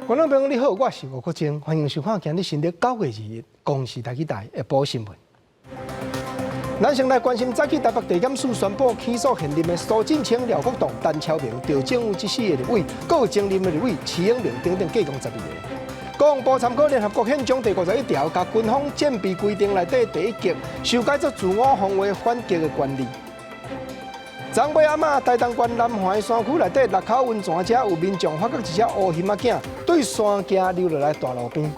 觀眾朋友你好，我是吳國清，歡迎收看今日新曆9月2日公視台語台下晡新聞。咱先來關心早起台北地檢署宣布起訴現任的蘇震清、廖國棟、陳超明、趙正宇這四個立委，閣有前任的立委徐永明等等，計共12個。國防部參考聯合國憲章第51條，共軍方戰備規定內底第一格修改做自我防衛反擊的權利。昨暝暗仔，台東縣南環山區內底六口溫泉遮有民眾發覺一隻烏熊仔囝對山徑溜落來大路邊。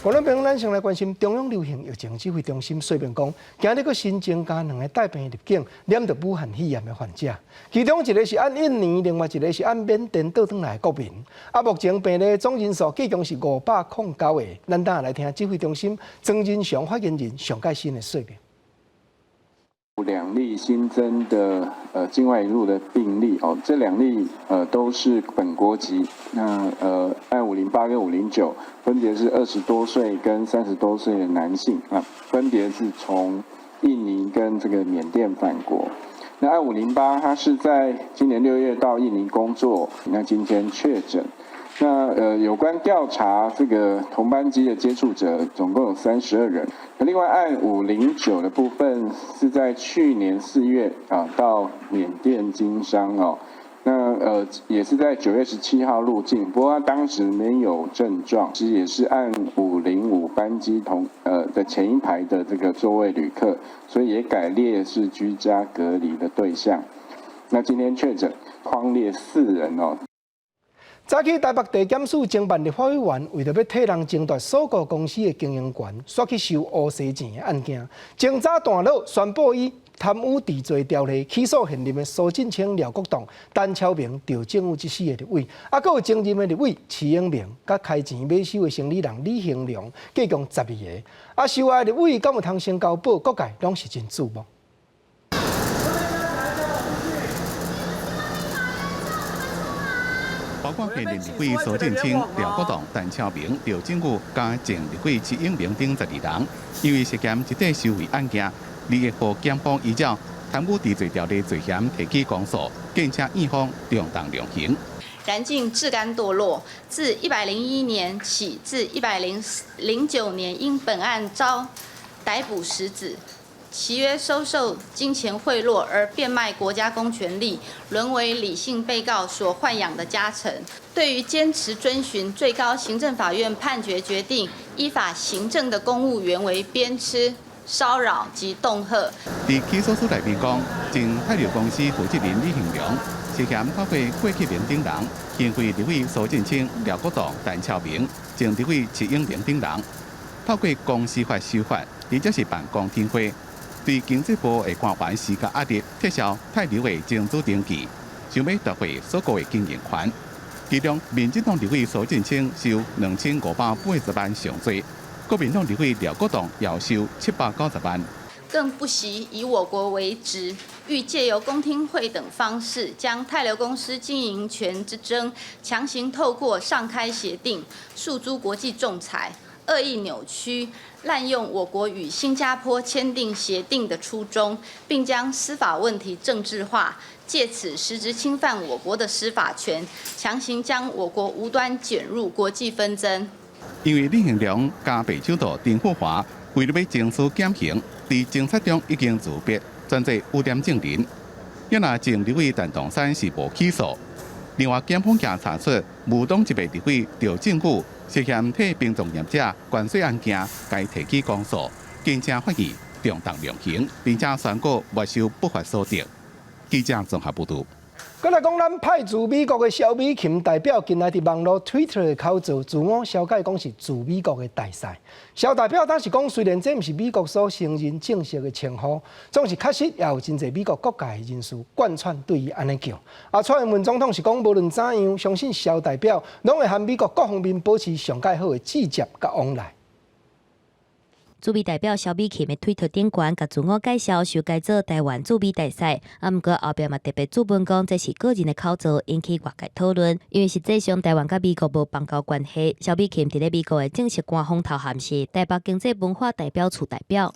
觀眾朋友，咱先來關心中央流行疫情指揮中心說明講，今日閣新增加兩个帶病入境、染著武漢肺炎的患者，其中一個是按印尼，另外一個是按緬甸倒轉來的國民。啊，目前病例總人數計共是509個。咱等下來聽指揮中心莊人祥發言人上蓋新的說明。兩例新增的境外移入的病例哦，這兩例都是本國籍，那案508跟509分別是20多歲跟30多歲的男性啊，分別是從印尼跟這個緬甸返國。那案508他是在今年6月到印尼工作，那今天確診。那有關調查這個同班機的接觸者總共有32人。那另外案509的部分是在去年4月啊到緬甸經商哦，那也是在9月17號入境，不過他當時沒有症狀，其實也是案505班機同的前一排的這個座位旅客，所以也改列是居家隔離的對象。那今天確診，匡列四人哦。早起台北地檢署偵辦立法委員為著欲替人爭奪鎖國公司的經營權，煞去收烏西錢的案件，偵查段落宣布以貪污治罪條例起訴現任的蘇震清、廖國棟、陳超明、趙正宇這四個立委，啊，閣有前任的立委徐永明，佮開錢買收的生理人李興良，計共12個。啊，受害立委敢有通先交保？各界攏是真矚目。包括現任立委蘇震清、廖國棟、陳超明、趙正宇佮前立委徐永明等12人，因為涉嫌集體收賄案件，2號檢方依照貪污治罪條例罪嫌提起公訴，建請院方重重量刑。燃盡自甘墮落，自101年起至109年，因本案遭逮捕實子，其約收受金錢賄賂而變賣國家公權力，淪為李姓被告所豢養的家臣。對於堅持遵循最高行政法院判決決定，依法行政的公務員為鞭笞、騷擾及恫嚇。佇起訴書內面講，前泰流公司負責人李興良涉嫌透過郭啟明等人，行賄立委蘇震清、廖國棟、陳超明、前立委徐永明等人，透過公司法修法，而且是辦公聽會，對經濟部的官員施加壓力，撤銷泰流的增資登記，想欲奪回鎖國的經營權。其中，民進黨立委蘇震清收2580萬上濟，國民黨立委廖國棟也收790萬。更不惜以我國為質，欲借由公聽會等方式，將泰流公司經營權之爭，強行透過上開協定，訴諸國際仲裁，惡意扭曲、濫用我國與新加坡簽訂協定的初衷，並將司法問題政治化，借此實質侵犯我國的司法權，強行將我國無端捲入國際紛爭。因為李興良佮白手套丁富華為著欲爭取減刑，佇偵查中已經自白，轉做污點證人。也若前立委陳唐山是無起訴。另外，檢方也查出無黨籍的立委趙正宇涉嫌替殯葬業者關稅案件，共提起公訴，建請法院重重量刑，並且宣告沒收不法所得。記者綜合報導。閣來講，咱派駐美國的蕭美琴代表近來佇網路 Twitter 的口座自我消解，講是駐美國的大使。蕭代表當時講，雖然這毋是美國所承認正式的稱呼，總是確實也有真濟美國各界的人士貫穿對伊按呢叫。啊，蔡英文總統是講，無論怎樣，相信蕭代表攏會和美國各方面保持上蓋好的接觸佮往來。駐美代表蕭美琴的推特頂懸，共自我介紹修改做台灣駐美大使。啊，毋過後壁嘛特別注文講，這是個人的口座，引起外界討論。因為實際上台灣佮美國無邦交關係，蕭美琴佇咧美國的正式官方頭銜是台北經濟文化代表處代表。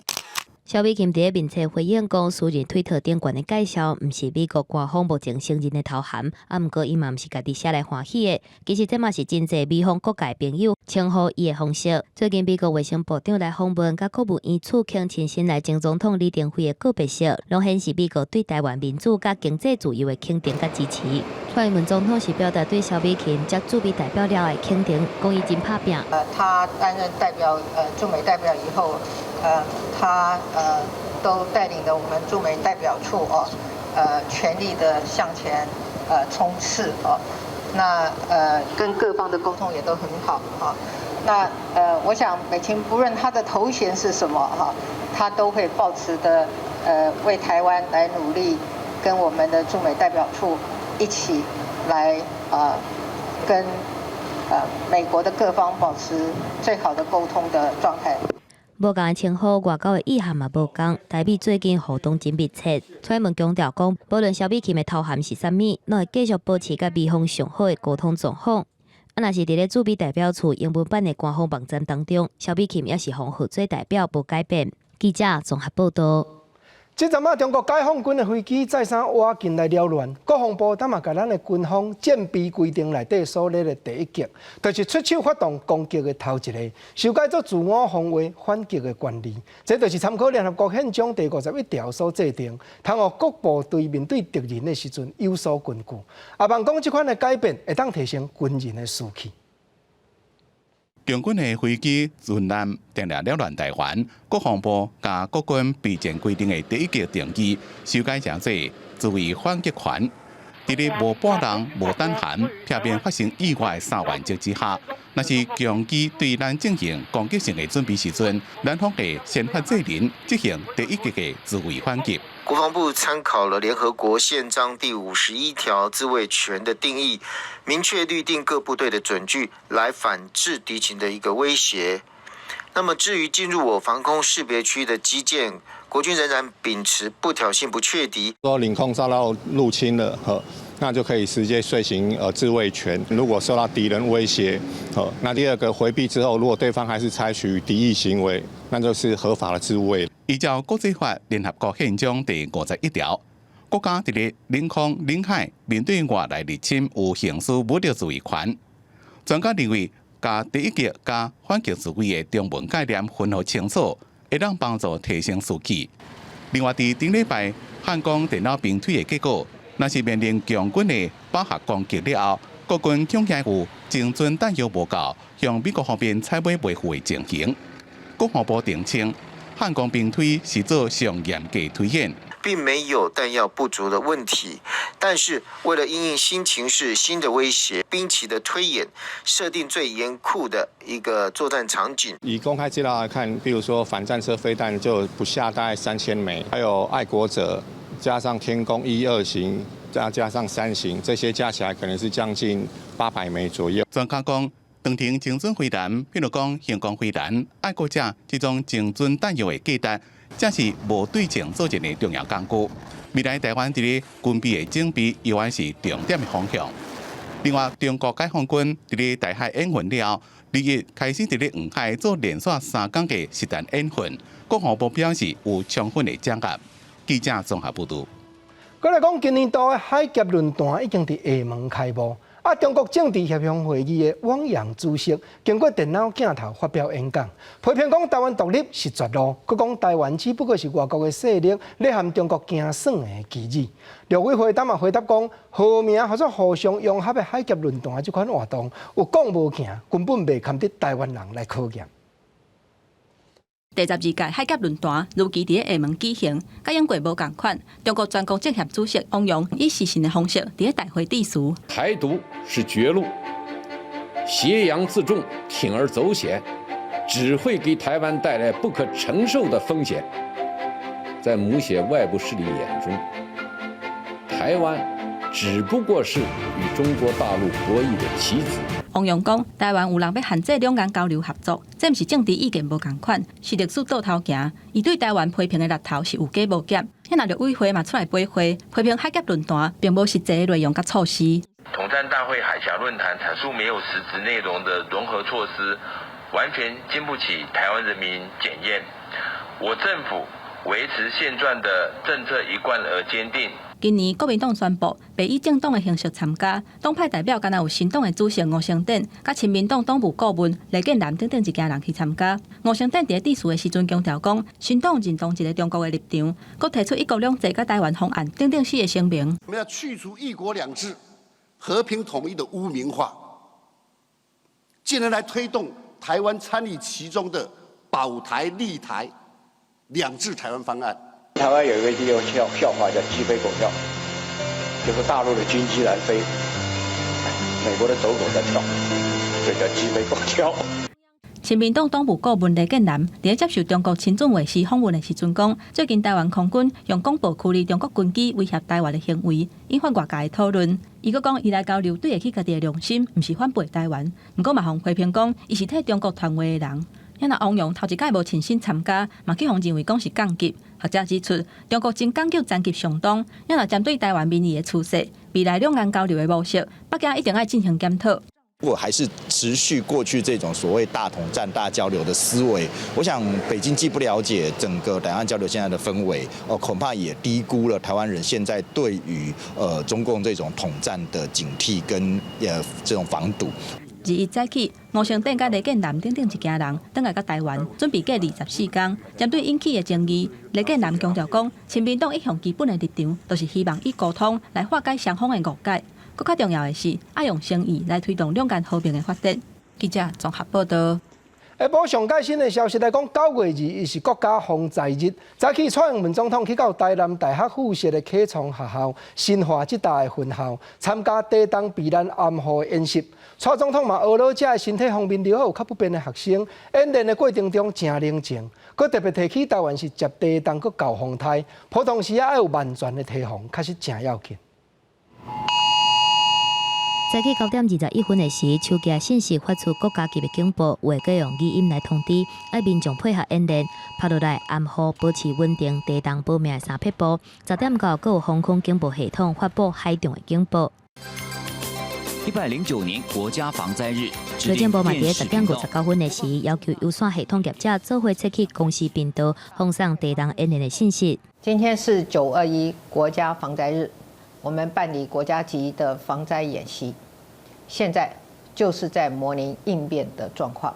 蕭美琴佇咧面冊回應講，私人推特頂懸的介紹，毋是美國官方目前承認的頭銜，啊，毋過伊嘛毋是家己寫來歡喜的。其實這嘛是真濟美方各界朋友稱呼伊的方式。最近美國衛生部長來訪問，佮國務院次卿親身來前總統李登輝的告別式，攏顯示美國對台灣民主佮經濟自由的肯定佮支持。蔡英文總統是表達對蕭美琴接駐美代表了的肯定，講伊真拍拚。他擔任代表駐美代表以後，他都帶領了我們駐美代表處哦，全力的向前衝刺哦。那跟各方的溝通也都很好啊。那我想美琴不論她的頭銜是什麼哈，她都會抱持的為台灣來努力，跟我們的駐美代表處一起來跟美國的各方保持最好的溝通的狀態。無仝的稱呼，外交的意涵嘛無仝。台美最近互動真密切，蔡英文強調講，無論蕭美琴的頭銜是啥物，攏會繼續保持佮美方上好的溝通狀況。啊，若是佇咧駐美代表處英文版的官方網站當中，蕭美琴也是予號做代表，無改變。記者綜合報道。這陣仔中國解放軍的飛機再三挖進來擾亂，國防部當嘛共咱的軍方戰備規定內底所列的第一級，就是出手發動攻擊的頭一个，修改做自我防衛反擊的權利。這就是參考聯合國憲章第51條所制定，通予各部隊面對敵人的時陣有所根據。啊，望講這款的改變會當提升軍人的士氣。共軍的飛機巡艦定定擾亂台灣，國防部共國軍備戰規定的第一級定義修改成做自衛反擊權。佇咧無半人、無彈函、避免發生意外三原則之下，若是強機對咱進行攻擊性的準備時陣，咱方會先發制人，執行第一級的自衛反擊。國防部參考了聯合國憲章第51條自衛權的定義，明確律定各部隊的準據，來反制敵情的一個威脅。那麼至於進入我防空識別區的機艦，國軍仍然秉持不挑釁、不怯敵。說領空遭到入侵了，呵，那就可以直接遂行自衛權。如果受到敵人威脅，呵，那第二個回避之後，如果對方還是採取敵意行為，那就是合法的自衛。依照國際法聯合國憲章第51條，國家佇咧領空、領海面對外來入侵有行使武力自衛權。專家認為，共第一級佮反擊自衛的中文概念分予清楚，會當幫助提升士氣。另外，佇頂禮拜漢光電腦兵推的結果，若是面臨共軍的飽和攻擊了後，國軍恐驚有精準彈藥無夠，向美國方面採買備付的情形。國防部澄清，漢光兵推是做上嚴格推演，並沒有彈藥不足的問題。但是為了因應新情勢、新的威脅，兵棋的推演，設定最嚴酷的一個作戰場景。以公開資料來看，比如說反戰車飛彈就不下大概3000枚，還有愛國者加上天弓一二型，加上三型，這些加起來可能是將近800枚左右。專家講，長程精準飛彈，比如講星光飛彈、愛國者這種精準彈藥的價值，正是無對稱作戰的重要工具。未來台灣佇咧軍備的準備，依然是重點的方向。另外，中國解放軍佇咧台海演訓了後，2日開始佇咧黃海做連續3工的實彈演訓。國防部表示有充分的掌握。記者綜合報導。過來講，今年度的海峽論壇已經佇廈門開幕。啊！中國政治協商會議的汪洋主席經過電腦鏡頭發表演講，批評講台灣獨立是絕路，閣講台灣只不過是外國的勢力咧和中國驚耍的棋子。陸委會當嘛回答講，號名號做互相融合的海峽論壇這款活動，有講無行，根本袂堪得台灣人來考驗。第12屆海峽論壇如期佇咧廈門舉行，佮往過無仝款。中國全國政協主席汪洋以視訊的方式佇咧大會致辭。台獨是絕路，挾洋自重、鋌而走險，只會給台灣帶來不可承受的風險。在某些外部勢力眼中，台灣只不過是與中國大陸博弈的棋子。汪洋講，台灣有人欲限制兩岸交流合作，這毋是政治意見無仝款，是歷史倒頭行。伊對台灣批評的力頭是有加無減。遐陸委會嘛出來駁話，批評海峽論壇並無實際內容佮措施。統戰大會海峽論壇闡述沒有實質內容的融合措施，完全經不起台灣人民檢驗。我政府維持現狀的政策一貫而堅定。今年國民黨宣布，袂以政黨的形式參加，黨派代表敢若有新黨的主席吳成典，佮親民黨黨務顧問黎建南等等一行人去參加。吳成典佇咧致辭的時陣強調講，新黨認同一个中國的立場，閣提出一國兩制佮台灣方案等等四个聲明。我們要去除一國兩制、和平統一的污名化，進而來推動台灣參與其中的保台立台、兩制台灣方案。台灣有一個笑笑話叫雞飛狗跳，就是大陸的軍機來飛，美國的走狗在跳，這叫雞飛狗跳。親民黨黨務顧問黎建南佇咧接受中國親中衛視訪問的時陣講，最近台灣空軍用廣播區裡中國軍機威脅台灣的行為，引發外界的討論。伊閣講，伊來交流對得起家己的良心，毋是反背台灣。毋過嘛，予人批評講，伊是替中國傳話的人。遐若王勇頭一屆無親身參加，嘛去予認為講是降級。學者指出，中國真講究層級相當，遐若針對台灣民意的趨勢，未來兩岸交流的模式，北京一定愛進行檢討。如果還是持續過去這種所謂大統戰、大交流的思維，我想北京既不了解整個兩岸交流現在的氛圍，哦，恐怕也低估了台灣人現在對於中共這種統戰的警惕跟這種防堵。 21早起，吳成典佮黎建南等等一行人，轉來到台灣，準備過24工。針對引起的爭議，黎建南強調講，親民黨一向基本的立場，就是希望以溝通來化解雙方的誤解。閣較重要的是，愛用誠意來推動兩岸和平的發展。記者綜合報道。下晡上蓋新的消息來講，9月21是國家防災日。早起蔡英文總統去到台南大學附設的啟聰學校新化浙大的分校參加地動避難安護演習。蔡總統嘛學了遮的身體方面良好有較不便的學生，演練的過程中誠冷靜，閣特別提起台灣是接地動閣厚風颱，普通時啊愛有萬全的提防，確實誠要緊。早起9點21分的時，手機信息發出國家級的警報，有的閣用語音來通知，愛民眾配合演練，拍落來掩護保持穩定，地動保命的三撇步。10點到，閣有防空警報系統發布海中的警報。109年國家防災日，內政部嘛佇10點59分的時，要求有線系統業者做伙切去公視頻道，放送地動演練的信息。今天是9·21國家防災日，我們辦理國家級的防災演習。現在就是在模擬應變的狀況，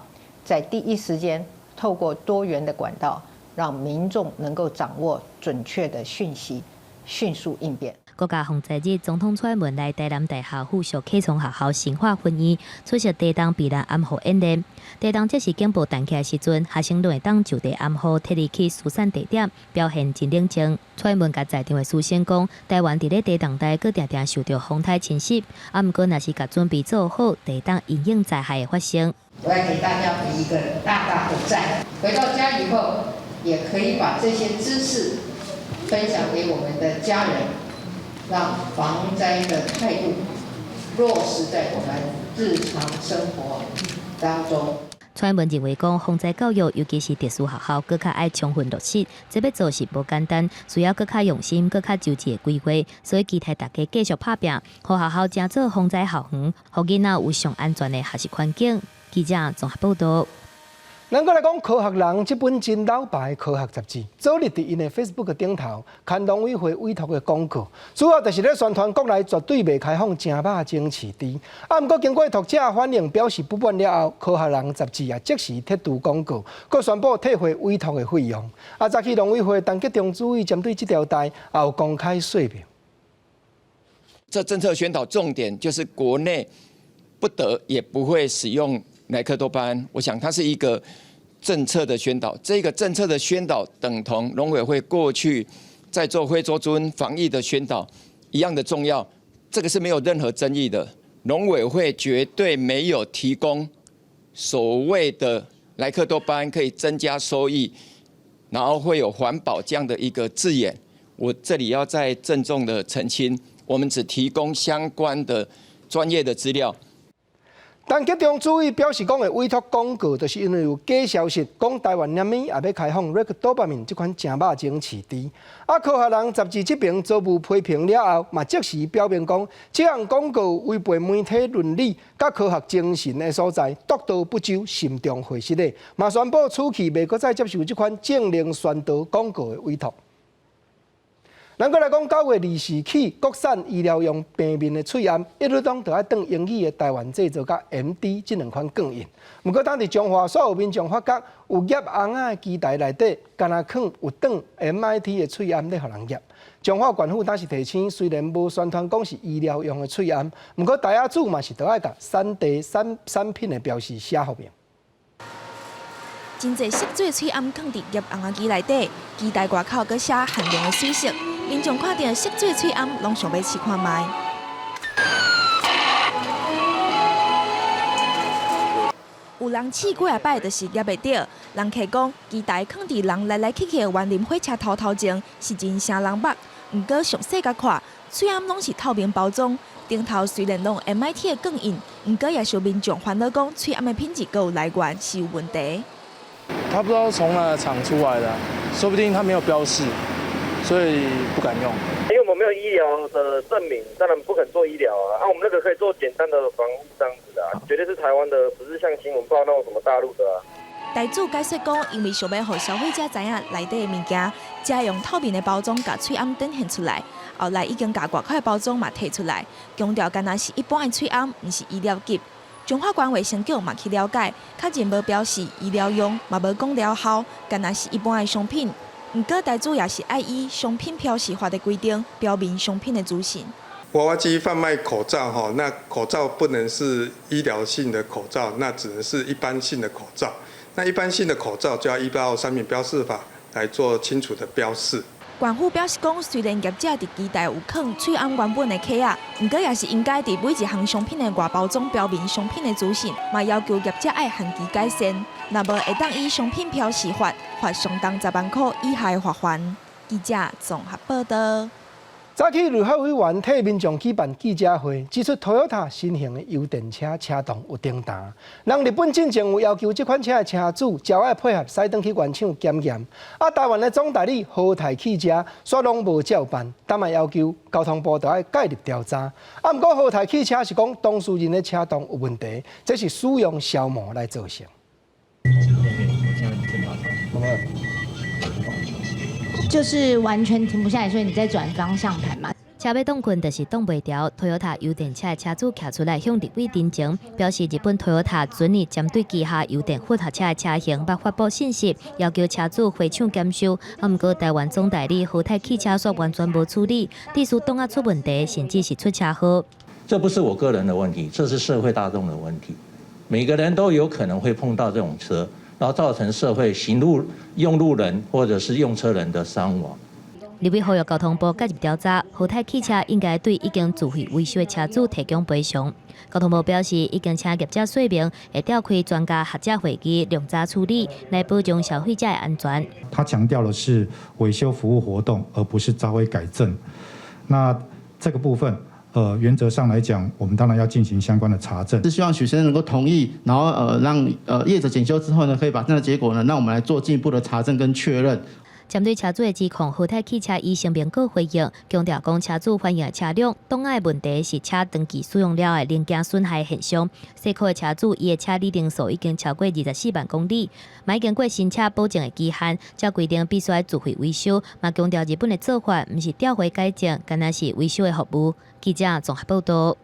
在第一時間透過多元的管道，讓民眾能夠掌握準確的訊息，迅速應變。國家防災日，總統蔡英文來台南大學附屬啟聰學校新化分院出席地動避難掩護演練。地動這時警報彈起來時陣，學生攏會當就地掩護，撤離去疏散地點，表現真冷靜。蔡英文共在場的師生講，台灣佇咧地動帶，閣定定受著風颱侵襲，啊，毋過若是共準備做好，就會當因應災害的發生。我要給大家一個大大的讚。回到家以後，也可以把這些知識分享給我們的家人。讓防災的態度落實在我們日常生活當中。蔡英文認為講，防災教育，尤其是特殊學校，閣較愛充分落實，這欲做是無簡單，需要閣較用心、閣較周至的規劃。所以期待大家繼續拍拚，予學校成做防災校園，予囡仔有上安全的學習環境。記者綜合報道。咱閣來講《科學人》這本真老牌科學雜誌，昨日佇𪜶的 Facebook 頂頭刊農委會委託的廣告，主要就是咧宣傳國內絕對袂開放誠肉精飼豬。啊，毋過經過讀者反應表示不滿了後，《科學人》雜誌也即時撤除廣告，閣宣布退回委託的費用。啊，早起農委會陳吉仲主委針對這條代也有公開說明。這政策宣導重點就是國內不得也不會使用萊克多巴胺，我想它是一個政策的宣導。這個政策的宣導等同農委會過去在做非洲豬瘟防疫的宣導一樣的重要，這個是沒有任何爭議的。農委會絕對沒有提供所謂的萊克多巴胺可以增加收益，然後會有環保這樣的一個字眼。我這裡要再鄭重的澄清，我們只提供相關的專業的資料。陳吉仲主委表示講會委託廣告，就是因為有假消息講台灣湳也欲開放 Ractopamine 這款成肉精飼豬。啊，科學人雜誌這爿遭遇批評了後，嘛即時表明講，這項廣告違背媒體倫理佮科學精神的所在，督導不周，心中會失的，嘛宣布此去袂閣再接受這款政令宣導廣告的委託。咱閣來講9月24起，國產醫療用平面的喙罨，一律攏著愛當英語的台灣製造佮 MD 這兩款鋼印。毋過當佇彰化，煞有民眾發覺有夾尪仔的機台內底，敢若囥有當 MIT 的喙罨咧予人夾。彰化縣府當時提醒，雖然無宣傳講是醫療用的喙罨，毋過袋仔主嘛是著愛共產地產產品的標示寫予明。真濟色水喙罨囥佇夾尪仔機內底，機台外口閣寫限量的水色。民眾看著色水喙罨，攏想欲試看覓。有人試幾仔擺，就是夾袂著。人客講，機台囥佇人來來去去的員林火車頭頭前，是真傷人目。毋過詳細共看，喙罨攏是透明包裝，頂頭雖然攏 MIT 的鋼印，毋過也是有民眾煩惱講，喙罨的品質閣有來源是有問題。他不知道從哪廠出來的，說不定他沒有標示，所以不敢用。因為我們沒有醫療的證明，當然不肯做醫療啊。啊，我們那個可以做簡單的防護這樣子的，絕對是台灣的，不是像新聞報那種什麼大陸的啊。台主解釋講，因為想欲予消費者知影內底的物件，才用透明的包裝共喙罨展現出來。後來已經共外口的包裝嘛提出來，強調敢若是一般的喙罨，毋是醫療級。彰化縣衛生局嘛去了解，確認無標示醫療用，嘛無講療效，敢若是一般的商品。毋過台主也是愛依商品標示法的規定，標明商品的資訊。娃娃機販賣口罩，哈，那口罩不能是醫療性的口罩，那只能是一般性的口罩。那一般性的口罩就要依照商品標示法來做清楚的標示。縣府表示講，雖然業者佇機台有囥喙罨原本的盒仔，毋過也是應該佇每一項商品的外包裝標明商品的資訊，嘛要求業者愛限期改善，若無會當依商品標示法罰相當10萬箍以下的罰鍰。記者綜合報導。早起立法委員替民眾舉辦記者會，指出 Toyota 新型的油電車車動有停彈。人日本進前有要求這款車的車主，就愛配合駛轉去原廠檢驗。啊，台灣的總代理和泰汽車煞攏無照辦，但嘛要求交通部著愛介入調查。啊，毋過和泰汽車是講當事人的車動有問題，這是使用消磨來造成。就是完全停不下來，所以你在轉方向盤嘛。車欲擋棍就是擋袂牢，Toyota 油電車的車主徛出來向立委陳情，表示日本 Toyota 準已針對旗下油電混合車的車型，捌發布信息，要求車主回廠檢修。啊，毋過台灣總代理和泰汽車煞完全無處理，致使擋仔出問題，甚至是出車禍。這不是我個人的問題，這是社會大眾的問題。每個人都有可能會碰到這種車。然後造成社會行路用路人或者是用車人的傷亡。立委呼籲交通部介入調查，和泰汽車應該對已經自費維修的車主提供賠償。交通部表示，已經請業者說明，會召開專家學者會議，量查處理，來保障消費者的安全。他強調的是維修服務活動，而不是召回改正。那這個部分，原則上來講，我們當然要進行相關的查證。是希望許先生能夠同意，然後讓業者檢修之後呢，可以把這個結果呢，讓我們來做進一步的查證跟確認。針對車主的指控，和泰汽車以聲明閣回應，強調講車主反映車輛擋仔的問題是車長期使用了的零件損害現象。細箍的車主伊的車里程數已經超過24萬公里，嘛已經過新車保證的期限，照規定必須愛自費維修。嘛強調日本的做法毋是召回改正，敢若是維修的服務。記者綜合報導。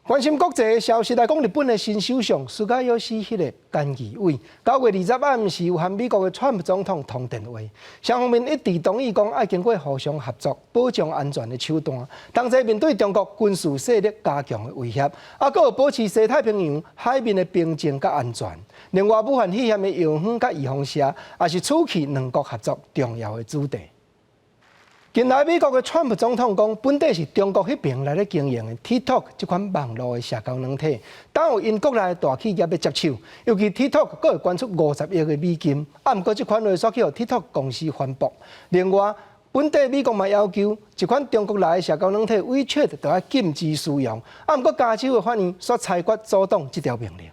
關心國際消息來講，日本的新首相菅義偉菅義偉，9月20暗時有和美國的川普總統通電話，雙方面一致同意講愛經過互相合作、保障安全的手段，同齊面對中國軍事勢力加強的威脅，啊，閣有保持西太平洋海面的平靜佮安全。另外，武漢肺炎的藥方佮預防射，也是此去兩國合作重要的主題。近來美國的川普總統講，本底是中國彼爿來咧經營的 TikTok 這款網路的社交軟體，當有𪜶國內大企業欲接手，尤其 TikTok 閣會捐出50億的美金。啊，毋過這款話煞去予 TikTok 公司反駁。另外，本底美國嘛要求一款中國來的社交軟體 WeChat 著愛禁止使用。啊，毋過加州的法院煞裁決阻擋這條命令。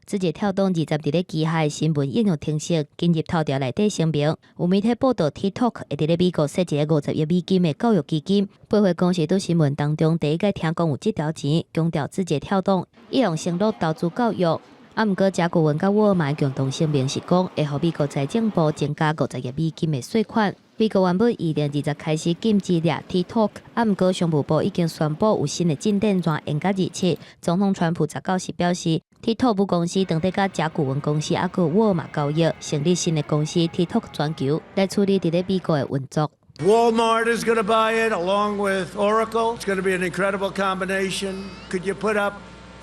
字節跳動二十佇咧旗下的新聞應用程式今日頭條內底聲明，有媒體報道 TikTok 會佇咧美國設一个50億美金的教育基金。背後公司佇新聞當中第一擺聽講有這條錢，強調字節跳動一向承諾投資教育。啊，毋過甲骨文佮沃爾瑪共同聲明是講，會予美國財政部增加50億美金的稅款。美國原本預定20開始禁止掠 TikTok，啊，毋過商務部已經宣布有新的進展，將延到27。總統川普19時表示，TikTok 母公司當地佮甲骨文公司猶閣沃爾瑪交易，成立新的公司 TikTok 全球來處理佇咧美國的運作。 Walmart is going to buy it along with Oracle. It's going to be an incredible combination. Could you put up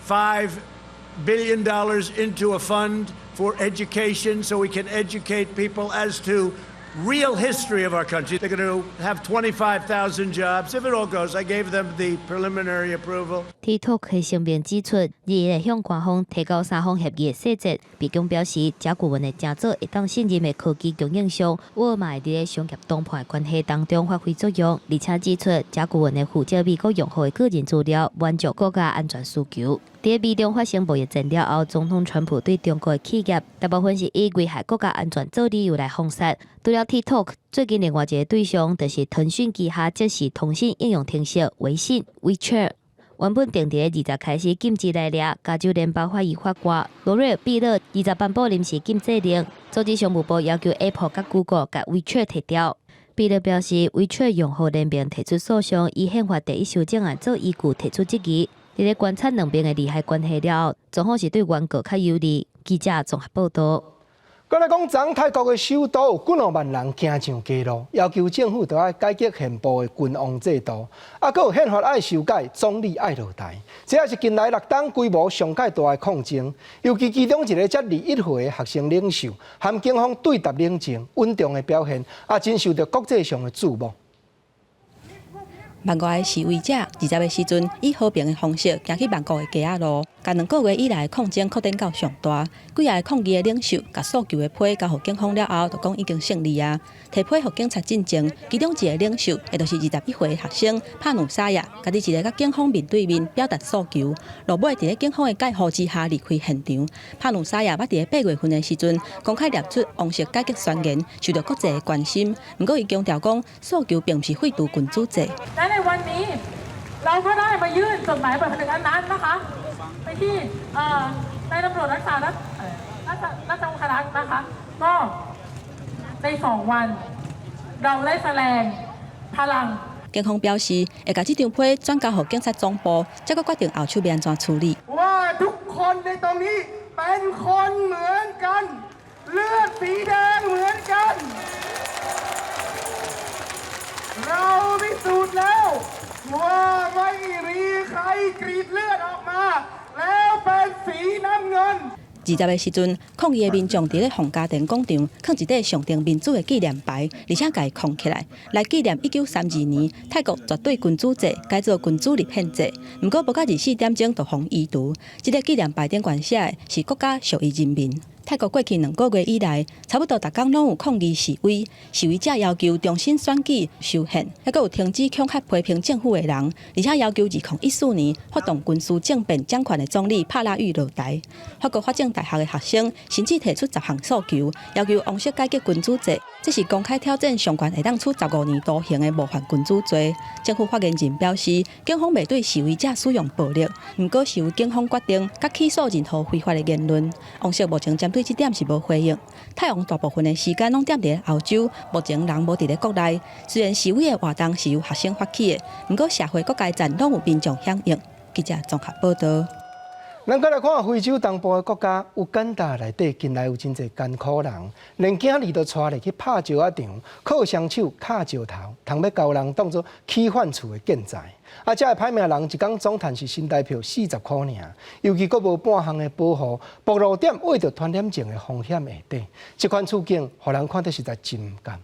$5 billion into a fund for education so we can educate people as to real history of our country? They're going to have 25,000 jobs. If it all goes, I gave them the preliminary approval. TikTok 的聲明指出，21會向官方提交三方協議的細節。白宮表示，甲骨文會成做會當信任的科技供應商，沃爾瑪會佇咧商業談判的關係當中發揮作用，而且指出，甲骨文會負責美國用戶的個人資料，滿足國家安全需求。佇美中發生貿易戰了後，總統川普對中國的企業，大部分是以危害國家安全做理由來封殺。除了 TikTok，最近另外一个對象就是騰訊旗下即時通訊應用程式微信 WeChat。原本定佇咧20開始禁止來掠，加州聯邦法院法官羅瑞爾畢勒20頒布臨時禁制令，阻止商務部要求 Apple 佮 Google 共 WeChat 撤掉。畢勒表示，WeChat 用戶聯盟提出訴訟，以憲法第一修正案做依據提出質疑。佇咧觀察兩邊的利害關係了後，總好是對原告較有利。記者綜合報道。閣來講，昨泰國的首都有幾若萬人行上街路，要求政府著愛改革憲部的君王制度，啊，閣有憲法愛修改，總理愛落台。這也是近來六冬規模上蓋大的抗爭。尤其其中一个才21歲的學生領袖，和警方對沓冷戰，穩重的表現，也真受著國際上的注目。曼谷的示威者20的時陣，以和平的方式行去曼谷的街仔路，共兩個月以來抗爭擴展到上大。幾个抗議的領袖，共訴求的批交予警方了後，就講已經勝利啊！提批予警察進前，其中一个領袖，也就是21歲的學生帕努沙亞，家己一个佮警方面對面表達訴求，落尾佇咧警方的蓋護之下離開現場。帕努沙亞捌佇咧8月份的時陣，公開念出王室改革宣言，受著國際的關心。毋過伊強調講，訴求並毋是廢除君主制。 และในวันนี้เราก็ได้มายื่นจดหมายเปิดผนึกอันนั้นนะคะไปที่นายตำรวจรักษารัฐราชองครักษ์นะคะก็ใน2วันเราได้แสดงพลัง 警方表示，會共這張批轉交予警察總部，才閣決定後續欲按怎處理。 ว่าทุกคนในตรงนี้เป็นคนเหมือนกันเลือดสีแดงเหมือนกันเราพิสูจน์แล้วว่าไม่มีใครกรีดเลือดออกมาแล้วเป็นสีน้ำเงิน 20的時陣，抗議的民眾佇咧皇家殿廣場，囥一塊象徵民主的紀念牌，而且共伊囥起來，來紀念1932年泰國絕對君主制改做君主立憲制。毋過無到24點鐘就予移除。這个紀念牌頂懸寫的是國家屬於人民。泰國過去2個月以來，差不多逐工攏有抗議示威，示威者要求重新選舉修憲，猶閣有停止恐嚇批評政府的人，而且要求2014年發動軍事政變掌權的總理帕拉育落台。法國法政大學的學生甚至提出10項訴求，要求王室改革君主制，這是公開挑戰上懸會當處15年徒刑的冒犯君主罪。政府發言人表示，警方袂對示威者使用暴力，毋過是由警方決定，佮起訴任何非法的言論。王室目前針對這點是無回應。泰王大部分的時間攏踮佇咧歐洲，目前人無佇咧國內。雖然示威的活動是由學生發起的，毋過社會各階層攏有民眾響應。記者綜合報道。咱閣來看非洲東部的國家烏干達內底，近來有真濟艱苦人，連囝兒都帶入去拍石仔場，靠雙手敲石頭，通欲共人當做起飯厝的建材。啊，這个歹命人一工總趁是新台票40箍爾，尤其閣無半項的保護，暴露佇患著傳染症的風險下底，這款處境，予人看得實在真毋甘。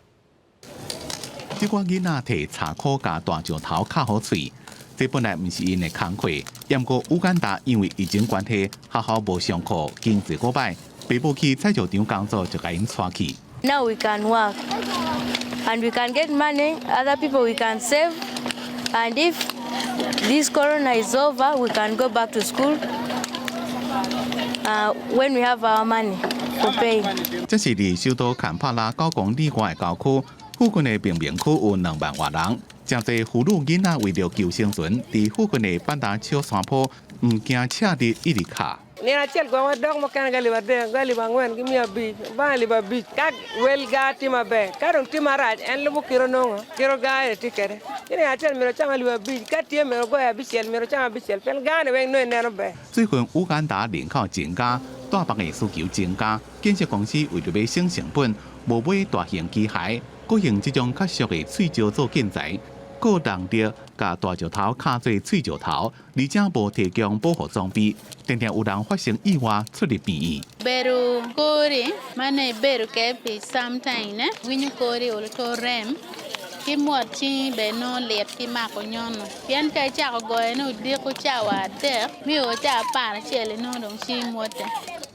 這寡囡仔提柴箍共大石頭敲予喙。這本來毋是𪜶的工課，毋過烏干達因為疫情關係，學校無上課，經濟閣䆀，爸母去採石場工作就共𪜶帶去。Now we can work and we can get money, other people we can save, and if this corona is over, we can go back to school when we have our money for paying. 這是佇首都坎帕拉9公里外的郊區，附近的貧民區有2萬外人，誠濟婦女囡仔為著求生存，佇附近的板達小山坡，毋驚赤日一直敲。 Nino achiel gweng wadok mokene gi alip adek, gi alip ang'wen, gi 500, bang' 5,000. Ka wel gaa tye maber, ka dong tye marac en lubo kite onongo, kite gaa eni tye kwede. Ci nino acel myero ocam 5,000, ka tye myero ogoyo abicel, myero ocam abicel, pien gaa ni weng nongo ineno ber. 最近烏干達人口增加，住房的需求增加，建設公司為著欲省成本，無買大型機械，閣用這種較俗的碎石做建材，閣人力共大石頭敲做碎石頭，而且無提供保護裝備，定定有人發生意外出入病院。 Bedo kori mane ibedo kede pi sometime winyo kori olo to rem ki mwot cingi bene nongo lit ki mako nyono pien ka icako goyone odiko cawa 3 mio cawa 11 nongo dong cingi mwote.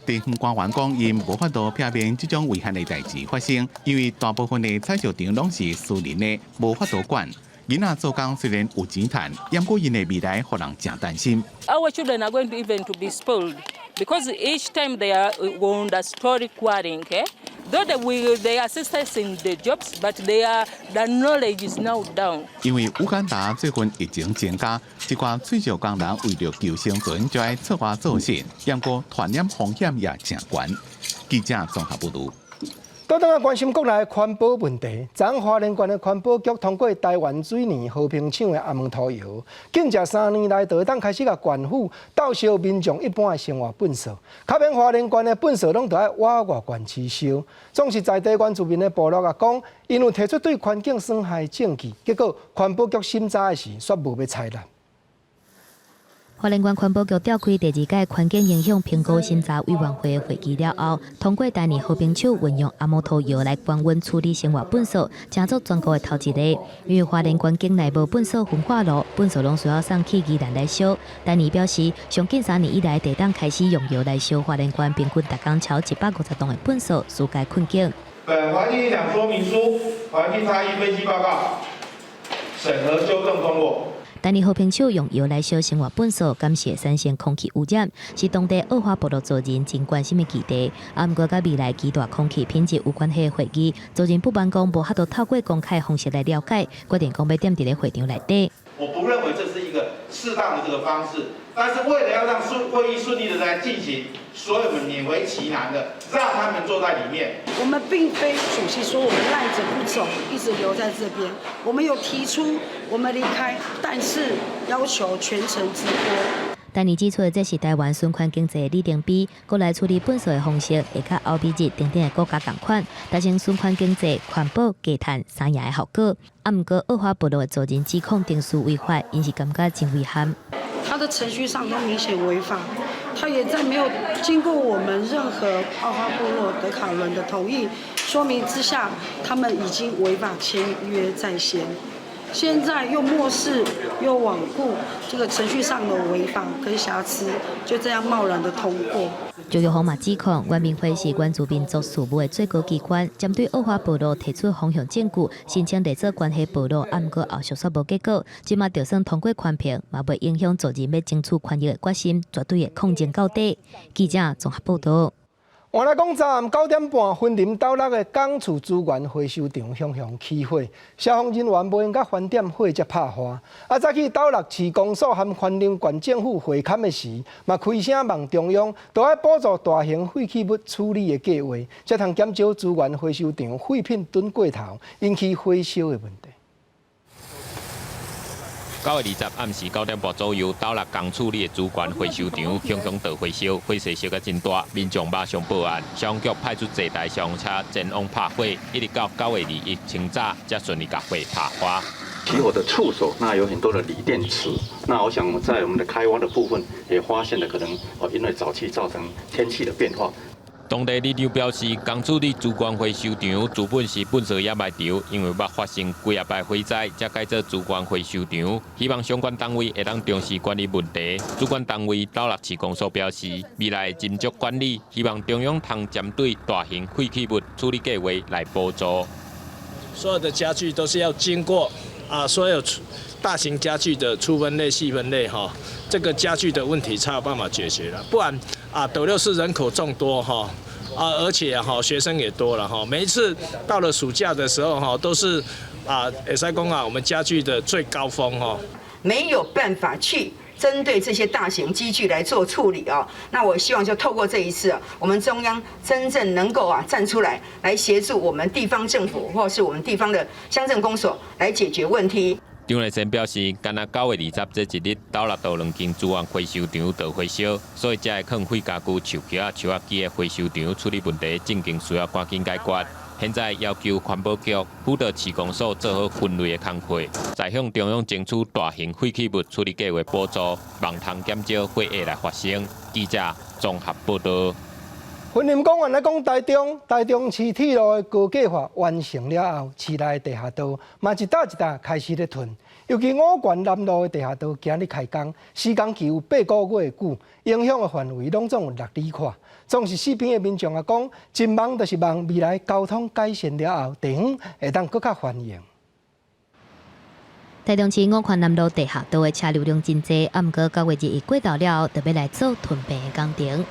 地方官員講，𪜶無法度避免這種遺憾的代誌發生，因為大部分的採石場攏是私人的，無法度管。囡仔做工雖然有錢趁，毋過𪜶的未來予人誠擔心。 Our children are going to even to be spoiled because each time they are on the story quarrying, eh? Though they assist us in the jobs, but the knowledge is now down. 因為烏干達最近疫情增加，一寡採石工人為著求生存，就愛出外做事，毋過傳染風險也誠懸。記者綜合報導。倒轉來關心國內的環保問題，昨昏花蓮縣的環保局通過台灣水泥和平廠的阿門塗窯，緊接3年來就會當開始共縣府鬥燒民眾一般的生活糞埽，較免花蓮縣的糞埽攏著愛倚外縣市燒。總是在地原住民的部落啊講，𪜶有提出對環境損害的證據，結果環保局審查的時，煞無欲採納。花蓮縣環保局召開第二屆環境影響評估審查委員會會議了後，通過台泥和平廠運用阿摩塗窯來高溫處理生活糞埽，成做全國的頭一個。因為花蓮縣境內無糞埽焚化爐，糞埽攏需要送去宜蘭來燒。台泥表示，上緊3年以來，會當開始用窯來燒花蓮縣平均逐工超150噸的糞埽，紓解困境。本環境影響說明書、環境差異分析報告審核修正通過。台泥和平廠用窯來燒生活糞埽，敢是會產生空氣污染，是當地奧華部落族人真關心的議題。啊，毋過佮未來期待空氣品質有關係的會議，族人不滿講無法度透過公開方式來了解，決定講欲踮佇咧會場內底。我不認為這是一個適當的這個方式，但是為了要讓順會議順利的來進行，所以我們勉為其難的讓他們坐在裡面。我們並非主席說我們賴著不走，一直留在這邊。我們有提出我們離開，但是要求全程直播。台泥指出，這是台灣循環經濟的里程碑，過來處理糞埽的方式會佮歐美日等等的國家仝款，達成循環經濟、環保、低碳三贏的效果。啊，毋過奧華部落的族人指控程序違法，𪜶是感覺真遺憾。他的程序上都明顯違法，他也在沒有經過我們任何奧花部落德卡倫的同意說明之下，他們已經違法簽約在先。現在又漠視又罔顧這個程序上的違法跟瑕疵，就這樣貿然的通過。周玉紅嘛指控，原民會是原住民族事務的最高機關，針對奧華部落提出方向證據，申請列做關係部落，啊，毋過後續煞無結果。這馬就算通過環評，嘛袂影響族人欲爭取權益的決心，絕對會抗爭到底。記者綜合報導。換來講，昨暗9點半，雲林斗六的港厝資源回收場雄雄起火，消防人員無閒佮翻點火才拍花。啊，早起斗六市公所和雲林縣政府會勘的時，嘛開聲望中央，著愛補助大型廢棄物處理的計劃，才通減少資源回收場廢品囤過頭，引起火燒的問題。9月20暗時9點半左右，斗六港處理的資源回收場熊熊大火燒，火勢燒甲真大，民眾馬上報案，消防局派出濟台消防車前往拍火，一直到9月21清早，才順利共火拍花。起火的處所，那有很多的鋰電池，那我想在我們的開挖的部分也發現了可能哦，因為沼氣造成天氣的變化。當地里長表示，工處理資源回收場主本是糞埽掩埋場，因為捌發生幾仔擺火災，才改做資源回收場。希望相關單位會當重視管理問題。主管單位斗六市公所表示，未來斟酌管理，希望中央通針對大型廢棄物處理計劃來補助。所有的家具都是要經過啊，所有大型家具的粗分類、細分類，哈，這個家具的問題才有辦法解決了。不然啊，斗六市人口眾多，哈，啊，而且哈學生也多了，哈，每一次到了暑假的時候，哈，都是啊，會使講啊，我們家具的最高峰，哈。沒有辦法去針對這些大型機具來做處理啊。那我希望就透過這一次啊，我們中央真正能夠啊站出來，來協助我們地方政府或是我們地方的鄉鎮公所來解決問題。張麗善表示，干焦9月20這一日，斗六道兩間資源回收場著火燒，所以才會囥廢家具、樹橋仔、樹仔機的回收場處理問題，正經需要趕緊解決。現在要求環保局輔導市公所做好分類的工課，再向中央爭取大型廢棄物處理計劃補助，望通減少火災來發生。記者綜合報道。雲林講完來講台中，台中市鐵路的高架化完成了後，市內地下道嘛一搭一搭開始咧褪。尤其五權南路的地下道今日開工，施工期有8個月久，影響的範圍攏總有6里闊。總是四邊的民眾啊講，真望就是望未來交通改善了後，地方會當閣較繁榮。台中市五權南路地下道的車流量真濟，啊，毋過9月21過頭了後，就欲來做吞併的工程。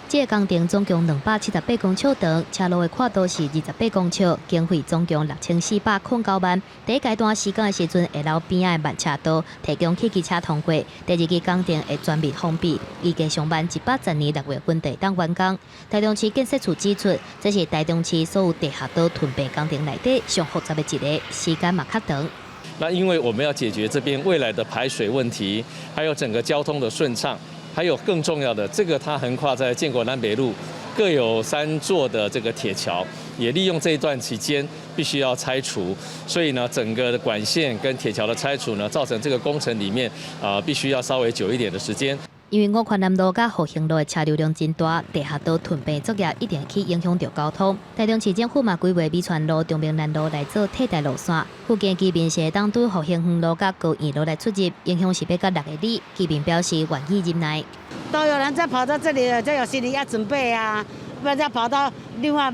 這个工程總共278公尺長，車路的闊度是28公尺，經費總共6409萬。第一階段施工的時陣，會留邊仔的慢車道，提供汽機車通過。第二期工程會全面封閉，預計上慢110年6月份就會當完工。台中市建設處指出，這是台中市所有地下道吞併工程內底上複雜的一个，時間嘛較長。那因為我們要解決這邊未來的排水問題，還有整個交通的順暢。還有更重要的，這個它橫跨在建國南北路，各有3座的這個鐵橋，也利用這一段期間必須要拆除，所以呢，整個的管線跟鐵橋的拆除呢，造成這個工程裡面啊，必須要稍微久一點的時間。因為五權南路佮復興路的車流量真大，地下道吞併作業一定去影響著交通。台中市政府嘛規劃美泉路、長明南路來做替代路線，附近居民是會當對復興園路佮高苑路來出入，影響是欲到6里。居民表示願意忍耐。都有人在跑到這裡了，就有心理要準備啊，不然再跑到另外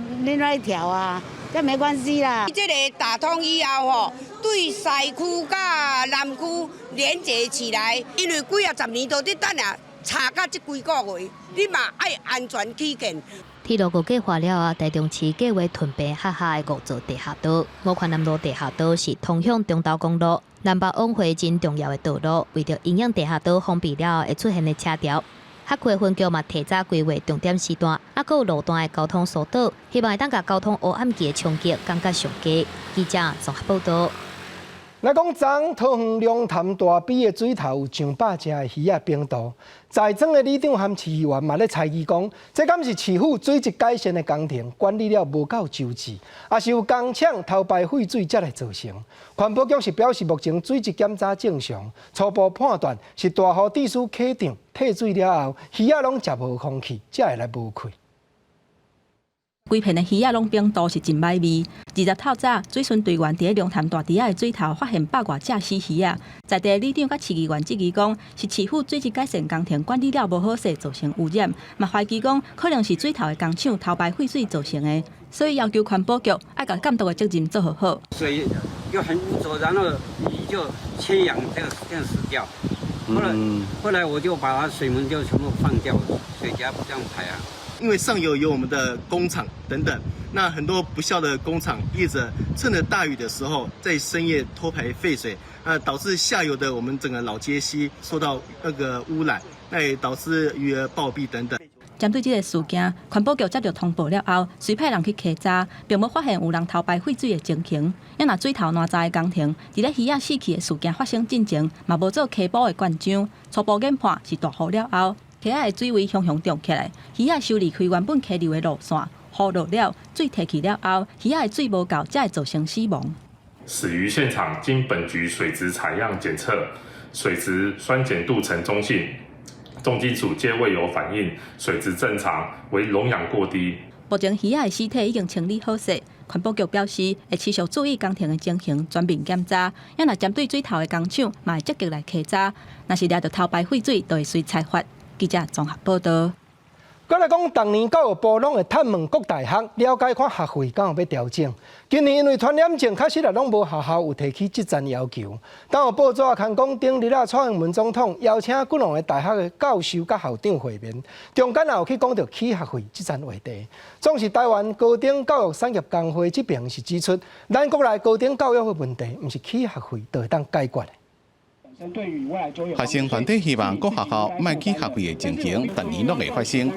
一條啊，這沒關係啦。這个打通以後吼，對西區佮南區連接起來，因為幾仔十年都佇等啊，查到這幾個月，你嘛愛安全起見。鐵路高架化了後，台中市計劃吞併轄下的五座地下道。五權南路地下道是通向中投公路南北往回真重要的道路，為著因應地下道封閉了後會出現的車潮，轄區分局嘛提早規劃重點時段，啊，閣有路段的交通疏導，希望會當共交通烏暗期的衝擊降到上低。記者綜合報道。來講，昨桃園龍潭大埤的水頭有上百隻的魚仔冰毒，在場的里長和市議員嘛咧猜疑講，這敢是市府水質改善的工程管理了無夠周至，抑是有工廠偷排廢水才來造成？環保局是表示，目前水質檢查正常，初步判斷是大雨致使溪漲退水了後，魚仔攏食無空氣，才會來無氣。規片的魚仔攏冰毒是真歹味。20透早，水巡隊員佇咧龍潭大池仔的水頭發現百外隻死魚仔，在地里長佮市議員質疑講，是市府水質改善工程管理了無好勢造成污染，嘛懷疑講可能是水頭的工廠偷排廢水造成的，所以要求環保局愛共監督的責任做好好。水又很污濁，然後魚就缺氧，這樣死掉。後來我就把它水門就全部放掉，水夾不這樣排啊。因為上游有我們的工廠等等，那很多不肖的工廠業者趁着大雨的時候，在深夜偷排廢水，那導致下游的我們整個老街溪受到那個污染，那也導致魚兒暴斃等等。針對這个事件，環保局接著通報了後，隨派人去稽查，並無發現有人偷排廢水的情形。啊若水頭爛閘的工程，佇咧魚仔死去的事件發生進前，嘛無做溪埔的灌漿，初步研判是大雨了後，溪仔的水位雄雄漲起來，魚仔傷離開原本溪流的路線，雨落了，水退去了後，魚仔的水無夠，才會造成死亡。死魚現場經本局水質採樣檢測，水質酸鹼度呈中性，重金屬皆未有反應，水質正常，為溶氧過低。目前魚仔的屍體已經清理好勢，環保局表示會持續注意工程的情形，全面檢查。也若針對水頭的工廠，嘛會積極來稽查。若是掠著偷排廢水，就會隨裁罰。記者綜合報道。閣來講，逐年教育部攏會探問各大學，了解看學費敢有欲調整。今年因為傳染症，確實也攏無學校有提起這層要求。但有報紙啊，刊講頂日啊，蔡英文總統邀請幾兩个大學的教授佮校長會面，中間也有去講著起學費這層話題。總是臺灣高等教育產業工會這爿是指出，咱國內高等教育的問題，毋是起學費就會當解決的。學生團體希望各學校莫起學費的情形，逐年攏會發生。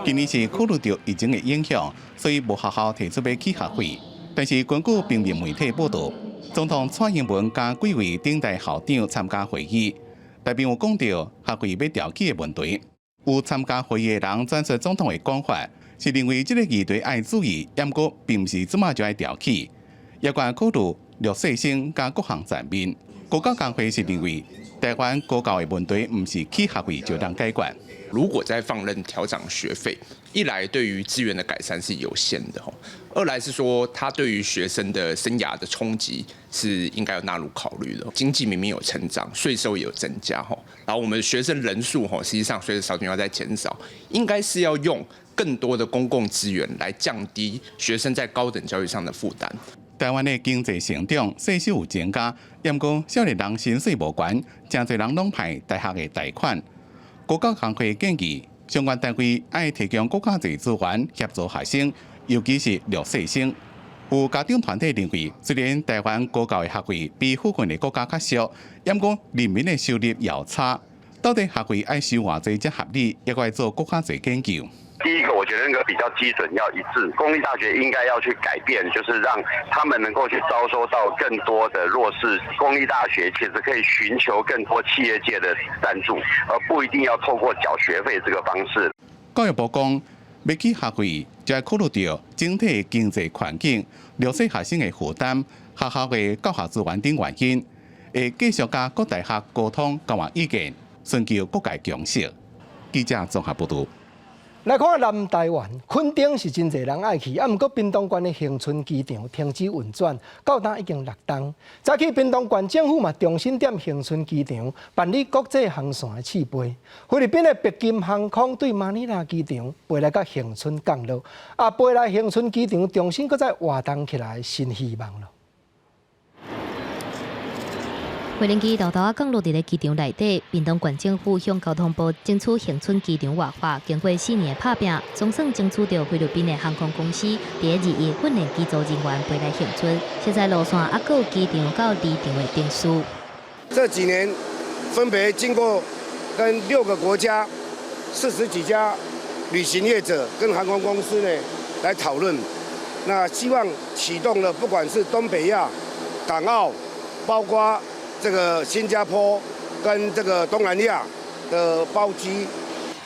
今年是考慮著疫情的影響，所以無學校提出欲起學費。但是根據平面媒體報導，總統蔡英文佮幾位頂大校長參加會議，內面有講著學費欲調起的問題。有參加會議的人轉述總統的講法，是認為這个議題愛注意，毋過並毋是這馬就愛調起，也關考慮弱勢生佮各項層面。高教工會是認為，臺灣高教的問題毋是起學費就能解決。如果再放任調漲學費，一來對於資源的改善是有限的，二來是說，它對於學生的生涯的衝擊是應該要納入考慮的。經濟明明有成長，稅收也有增加，然後我們學生人數，實際上隨著少子化在減少，應該是要用更多的公共資源來降低學生在高等教育上的負擔。臺灣的經濟成長，稅收有增加，毋過少年人薪水無懸，誠濟人攏歹大學的貸款。高教工會建議，相關單位愛提供閣較濟資源協助學生，尤其是弱勢生。有家長團體認為，雖然臺灣高教的學費比附近的國家較俗，毋過人民的收入也差，到底學費愛收偌濟才合理，猶閣愛做閣較濟研究。第一個，我覺得那個比較基準要一致，公立大學應該要去改變，就是讓他們能夠去招收到更多的弱勢。公立大學其實可以尋求更多企業界的贊助，而不一定要透過繳學費這個方式。教育部講，欲起學費就愛考慮著整體經濟環境、弱勢學生的負擔、學校的教學資源等原因，會繼續佮各大學溝通交換意見，尋求各界共識。記者綜合報導。來看南台灣，墾丁是真濟人愛去，啊，毋過屏東縣的恆春機場停止運轉，到今已經6冬。早起屏東縣政府嘛重新踮恆春機場辦理國際航線的試飛。菲律賓的白金航空對馬尼拉機場飛來佮恆春降落，啊，飛來恆春機場重新閣再活動起來新希望囉。飛行機沓沓仔降落佇咧機場內底，屏東縣政府向交通部爭取恆春機場活化，經過4年的拍拚，總算爭取著菲律賓的航空公司佇21訓練機組人員飛來恆春，現在路線猶閣有機場到離場的程序。這幾年分別經過跟6個國家、40幾家旅行業者跟航空公司呢來討論，那希望啟動了不管是東北亞、港澳，包括這個新加坡跟這個東南亞的包機。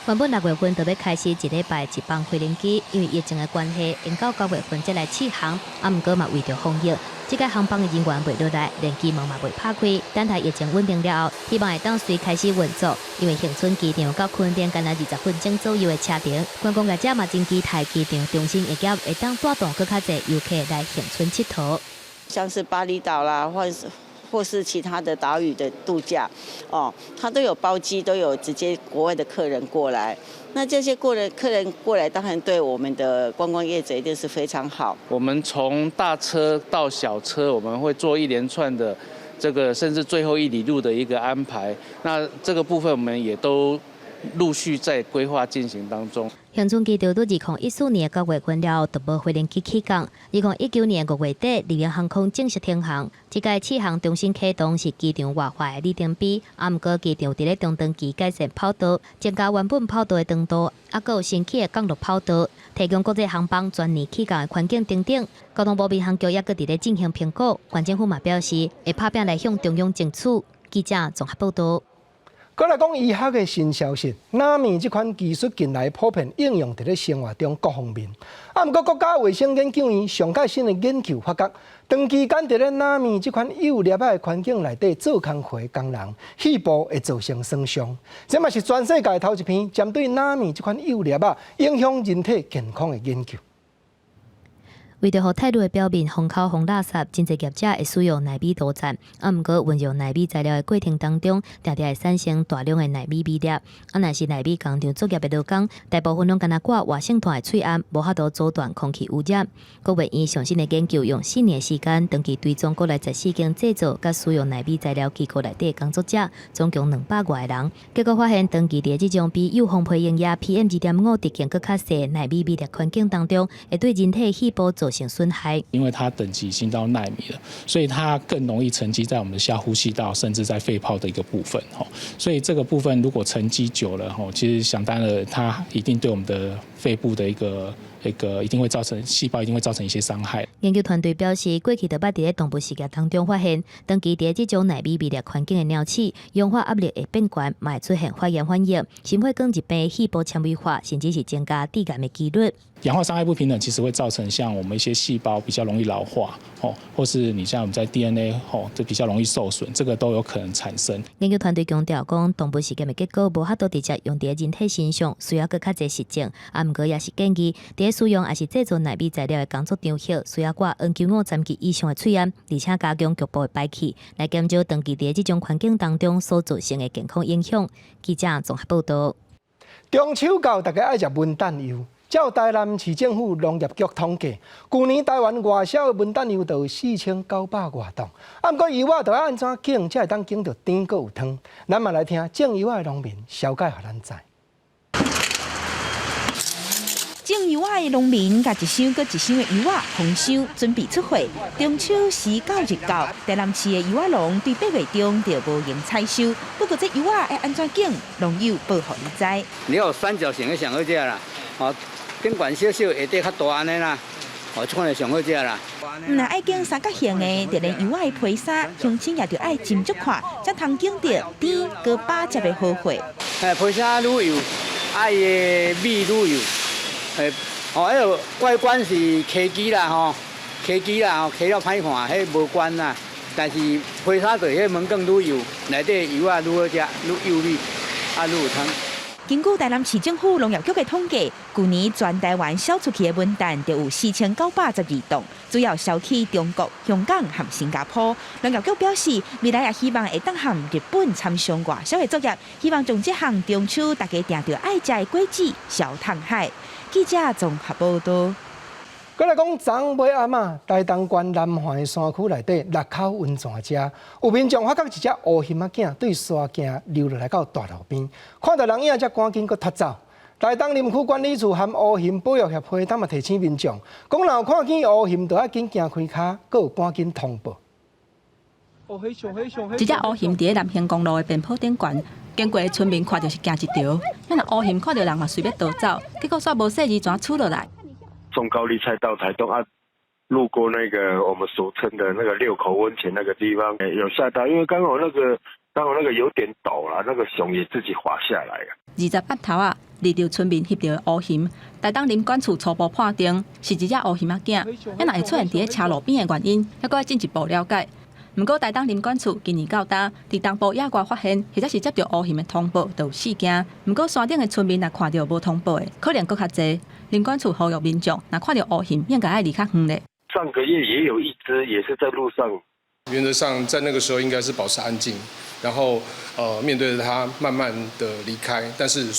原本6月份就欲開始一禮拜一班飛行機，因為疫情的關係，延到9月份才來試航。啊，毋過嘛為著防疫，這個航班的人員袂落來，連機門嘛袂拍開。等待疫情穩定了後，希望會當隨開始運作。因為恆春機場到墾丁干焦20分鐘左右的車程，觀光業者嘛真期待機場重新營業，會當帶動閣較濟遊客來恆春𨑨迌。像是巴厘島啦，或是其他的島嶼的度假，哦，他都有包機，都有直接國外的客人過來。那這些客人過來，當然對我們的觀光業者一定是非常好。我們從大車到小車，我們會做一連串的這個，甚至最後一里路的一個安排。那這個部分我們也都陸續在規劃進行當中。恆春機場佇2014年9月份了後，就無飛行機起降。2019年5月底，麗榮航空正式停航。這屆試航重新啟動是機場活化的里程碑。啊，毋過機場佇咧中長期改善跑道，增加原本跑道的長度，猶閣有新起的降落跑道，提供國際航班全年起降的環境等等。交通部民航局猶閣佇咧進行評估，縣政府嘛表示會拍拚來向中央爭取。記者綜合報導。閣來講醫學的新消息，納米這款技術近來普遍應用佇咧生活中各方面。啊，毋過國家衛生研究院上蓋新的研究發覺，長期間佇咧納米這款幼粒仔的環境內底做工課的工人，肺部會造成損傷。這嘛是全世界頭一篇針對納米這款幼粒仔影響人體健康的研究。為著予鐵路的表面封口防垃圾，真濟業者會使用納米塗層。啊，毋過運用納米材料的過程當中，定定會產生大量的納米微粒。啊，若是納米工廠作業的勞工，大部分攏干焦掛活性炭的喙罨，無法度阻斷空氣污染。國衛院上新的研究用4年時間，長期追蹤國內14間製造佮使用納米材料機構內底工作者，總共200外個人。結果發現，長期佇這種比幼風皮溶液 PM 2.5直徑閣較細納米微粒環境當中，會對人體細胞造成損害。因為它等級已經到納米了，所以它更容易沉積在我們的下呼吸道，甚至在肺泡的一個部分。所以這個部分如果沉積久了，其實想當然，它一定對我們的肺部的一個一定會造成細胞一定會造成一些傷害。研究團隊表示，過去就捌佇咧動物實驗當中發現，長期佇這種納米微粒環境的鳥鼠，氧化壓力會變懸，嘛會出現發炎反應，心血管疾病、細胞纖維化，甚至是增加致癌的幾率。氧化傷害不平等其實會造成像我們一些細胞比較容易老化，哦，或是你像我們在 DNA 哦，就比較容易受損，這個都有可能產生。研究團隊強調講，動物實驗的結果無法度直接用佇人體身上，需要閣較濟實證。啊，毋過也是建議，佇使用抑是製造納米材料的工作場合，需要掛 N95層級以上的喙罨，而且加強局部的排氣，來減少長期佇這種環境當中所造成的健康影響。記者綜合報道。中秋到，大家愛食文旦柚。照台南市政府農業局統計，舊年台灣外銷的文旦柚就有4900外噸。啊，毋過柚仔著愛按怎揀，才會當揀著甜閣有湯。咱嘛來聽種柚仔的農民紹介予咱知。種柚仔的農民，共一箱閣一箱的柚仔封箱，準備出貨。中秋時到日到，台南市的柚仔農對8月中就無閒採收。不過這柚仔愛按怎揀，農友報予你知。你要三角形的上好食啦，哦，頂懸小小，下底較大按呢啦，哦，這款的上好食啦。毋但愛揀三角形的，就連柚仔的皮衫，鄉親也著愛斟酌看，才通揀著甜閣飽汁的好貨。哎，皮衫愈幼，啊伊的米愈幼。欸，哦，彼个外觀是溪枝啦吼，溪枝啦吼，溪了歹看，彼無關啦。但是皮衫對彼毛管愈幼，內底柚仔愈好食，愈幼美，啊愈有湯。根據台南市政府農業局的統計，舊年全台灣銷出去的文旦就有4912噸，主要銷去中國、香港和新加坡。農業局表示，未來也希望會當和日本參商外銷的作業，希望將這項中秋大家定著愛食的果子銷通海。記者綜合報道。閣來講，昨尾暗仔，台東縣南橫的山區內底六口溫泉遮，有民眾發覺一隻烏熊仔囝對山徑溜落來到大路邊，看著人影才趕緊閣脫走。台東林區管理處和烏熊保育協會當嘛提醒民眾，講若有看見烏熊，著愛緊行開跤，閣有趕緊通報。一隻烏熊佇咧南興公路的邊坡頂懸，經過的村民看著是驚一趒。咱若烏熊看著人嘛，隨欲逃走，結果煞無細膩怎竄落來。中高麗菜到台東啊，路過那個我們俗稱的那個六口溫泉那個地方，有嚇到，因為剛好那個有點陡啦，那個熊也自己滑下來。20暗頭仔，躡著村民翕著烏熊，台東林管處初步判定是一隻烏熊仔囝，啊，若會出現佇咧車路邊的原因，猶閣愛進一步了解。毋過台東林管處今年到今，佇東部野外發現或者是接著烏熊的通報，就有四件。毋過山頂的村民若看著無通報的，可能閣較濟。林管處呼籲民眾，若看著烏熊，應該愛離較遠咧。上個月也有一隻，也是在路上。原則上，在那個時候應該是保持安靜，然後面對著它慢慢的離開，但是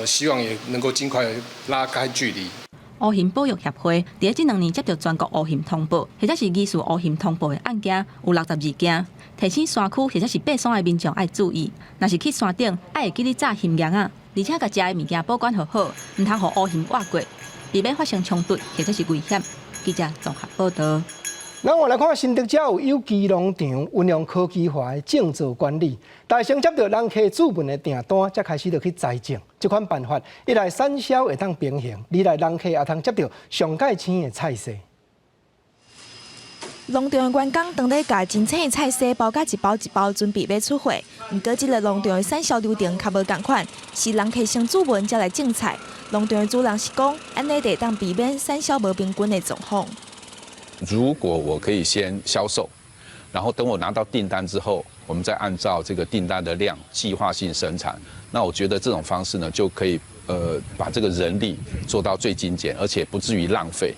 希望也能夠盡快拉開距離。烏熊保育協會佇咧這2年接著全國烏熊通報，或者是疑似烏熊通報的案件有62件，提醒山區或者是爬山的民眾愛注意，若是去山頂，愛會記得紮熊箏仔，而且共食的物件保管好好，毋通予烏熊挖過，避免發生衝突或者是危險。記者綜合報道。咱換來看新竹遮有有機農場運用科技化的種作管理，但先接著人客主辦的訂單，才開始就去栽種。這款辦法，一來產銷會當平衡，二來人客也通接著上蓋青的菜色。農場的員工當咧共精選的菜蔬包甲一包一包，準備欲出貨。毋過，這个農場的產銷流程較無仝款，是人客先注文才來種菜。農場的主人是講，按呢就會當避免產銷無平均的狀況。如果我可以先銷售，然後等我拿到訂單之後，我們再按照這個訂單的量計劃性生產。那我覺得這種方式呢，就可以把這個人力做到最精簡，而且不至於浪費。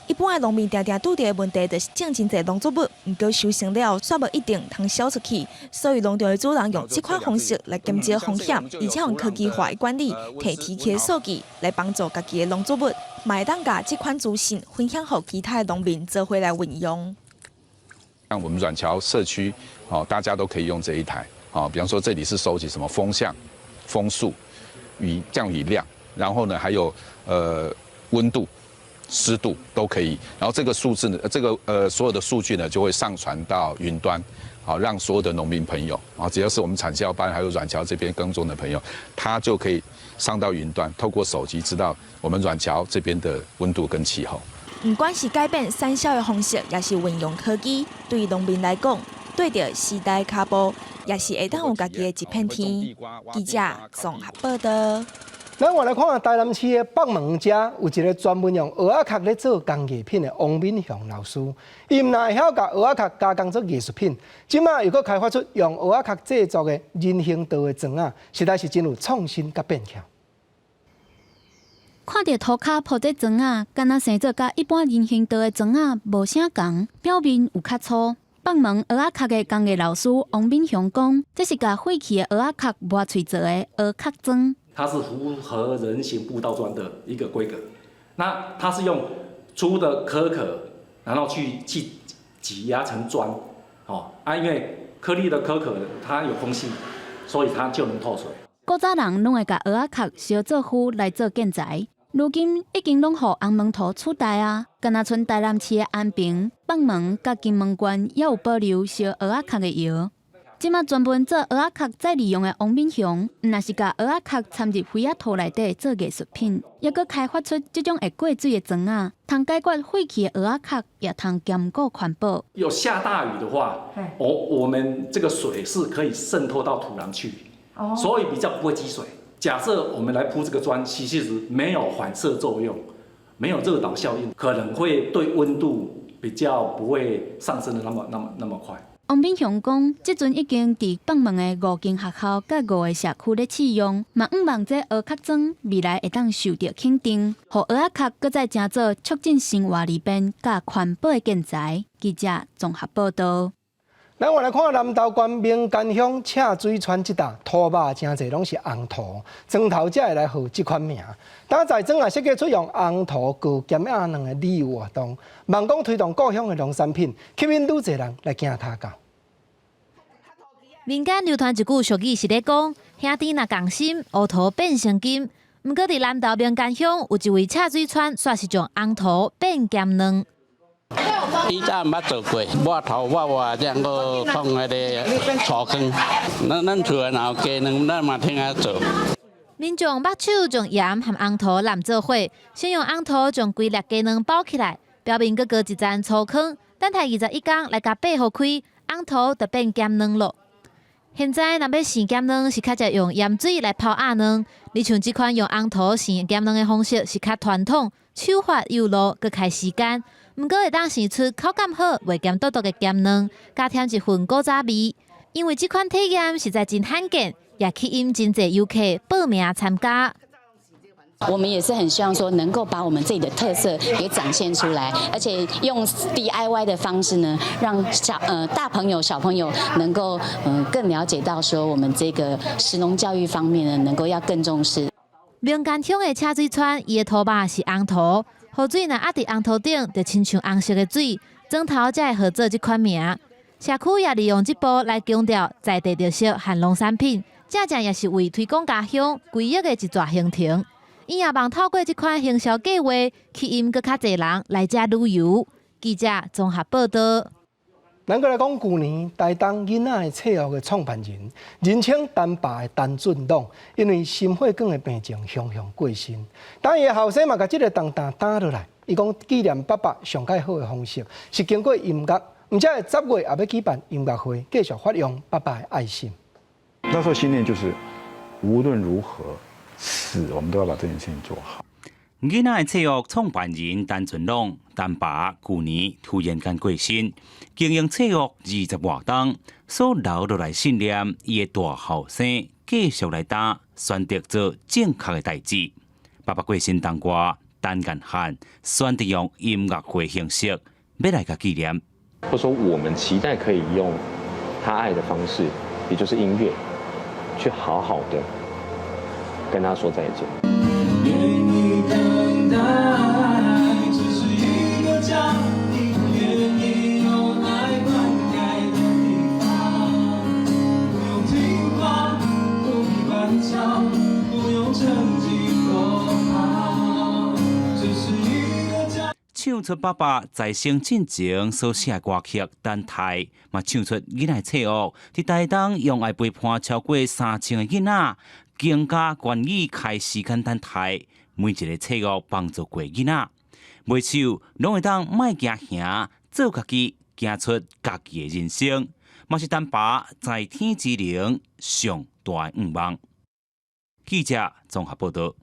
一般的農民定定拄著的問題，就是種真濟農作物，毋過收成了，煞無一定通銷出去。所以農場的主人用這款方式來減少風險，而且用科技化的管理，提提起數據來幫助家己的農作物，嘛會當共這款資訊分享予其他的農民做伙來運用。像我們軟橋社區，哦，大家都可以用這一台，哦，比方說這裡是收集什麼風向、風速、雨降雨量，然後呢，還有溫度、濕度都可以，然後這個數字呢，這個所有的數據呢就會上傳到雲端，好讓所有的農民朋友啊，只要是我們產銷班還有軟橋這邊耕種的朋友，他就可以上到雲端，透過手機知道我們軟橋這邊的溫度跟氣候。毋管是改變產銷的方式，抑是運用科技，對農民來講，綴著時代跤步，也是會當有家己的一片天。記者綜合報道。咱換來看台南市的北門遮有一个專門用蚵仔殼咧做工藝品的王敏雄老師，伊毋但會曉共蚵仔殼加工做藝術品，這馬又閣開發出用蚵仔殼製作的人行道的磚仔，實在是真有創新佮變巧。看著塗跤鋪這磚仔，敢若生做佮一般人行道的磚仔無啥仝，表面有較粗。北門蚵仔殼的工藝老師王敏雄講，這是共廢棄的蚵仔殼磨碎做的蚵殼磚。它是符合人行步道磚的一個規格，那它是用粗的殼殼，然後去擠壓成磚，哦啊，因為顆粒的殼殼它有空隙，所以它就能透水。古早人攏會共蚵仔殼燒做灰來做建材，如今已經攏予紅毛塗取代啊！敢若賰台南市的安平、北門佮金門縣，猶有保留燒蚵仔殼的窯。這馬專門做蚵仔殼再利用的王敏雄，毋但是共蚵仔殼摻入肥仔塗內底做藝術品，猶閣開發出這種會過水的磚仔，通解決廢棄的蚵仔殼，也通兼顧環保。有下大雨的話，我們這個水是可以滲透到土壤去，所以比較不會積水。假設我們來鋪這個磚，其實沒有反射作用，沒有熱導效應，可能會對溫度比較不會上升得那麼、那麼、那麼快。王敏雄講，這陣已經佇北門的五間學校佮五个社區咧試用，嘛向望這蚵殼磚未來會當受著肯定，予蚵仔殼閣再成做促進生活利便佮環保的建材。記者綜合報道。咱換來看南投縣名間鄉赤水村這搭土肉誠濟攏是紅土，磚頭才會來號這款名。當在磚仔設計出用紅土膏鹹鴨卵的旅遊活動，望講推動故鄉的農產品，吸引愈濟人來行跤到。民間流傳一句俗語是咧講，兄弟若仝心，烏土變成金。毋過佇南投名間鄉有一位赤水村，煞是將紅土變鹹卵。以前毋捌做過，抹頭抹抹這樣閣放彼个粗糠。咱厝內若有雞卵，咱嘛聽下做。民眾目手將鹽和紅土攕做伙，先用紅土將規粒雞卵包起來，表面閣擱一層粗糠，等待21工來共擘予開，紅土就變鹹卵囉。現在若欲生鹹卵，是較捷用鹽水來泡鴨卵。而像這款用紅土生鹹卵的方式是較傳統，手法幼路，閣開時間。毋過會當生出口感好、袂鹹篤篤的鹹卵，加添一份古早味。因為這款體驗實在真罕見，也吸引真濟遊客報名參加。我們也是很希望說，能夠把我們自己的特色給展現出來，而且用 DIY 的方式呢，讓大朋友、小朋友能夠更了解到說，我們這個食農教育方面呢，能夠要更重視。名間鄉的赤水村，伊的土肉是紅土，雨水若壓佇紅土頂，就親像紅色的水，磚頭才會號做這款名。社區也利用這步來強調在地特色和農產品，正正也是為推廣家鄉規劃的一逝行程。伊也望透過這款行銷計劃，吸引閣較濟人來遮旅遊。記者綜合報道。咱閣來講，舊年台東囡仔的冊屋的創辦人，人稱陳爸的陳俊朗，因為心血管的病症，雄雄過身。但伊的後生嘛，共這个重擔擔落來。伊講紀念爸爸上蓋好的方式是經過音樂，毋才會10月也欲舉辦音樂會，繼續發揚爸爸的愛心。那時候信念就是，無論如何死，我們都要把這件事情做好。囡仔的策樂創辦人陳俊朗，陳爸舊年突然間過身，經營策樂20外冬，所留落來信念，伊的大後生繼續來擔，選擇做正確的代誌。爸爸過身當月，陳建漢選擇用音樂會形式，欲來共紀念。或說我們期待可以用他愛的方式，也就是音樂，去好好的跟他說再見。願意等待，這是一個家，一個願意用愛灌溉的地方。不用聽話，不必乖巧，不用成績多好，這是一個家。唱出爸爸在生進前所寫的歌曲《等待》，嘛唱出囡仔策樂，佇台東用愛陪伴超過3000个囡仔，更加願意開時間等待。每一个策樂幫助過囡仔，袂手攏會當莫驚嚇，做家己，行出家己的人生，嘛是陳爸在天之靈上大的願望。記者綜合報導。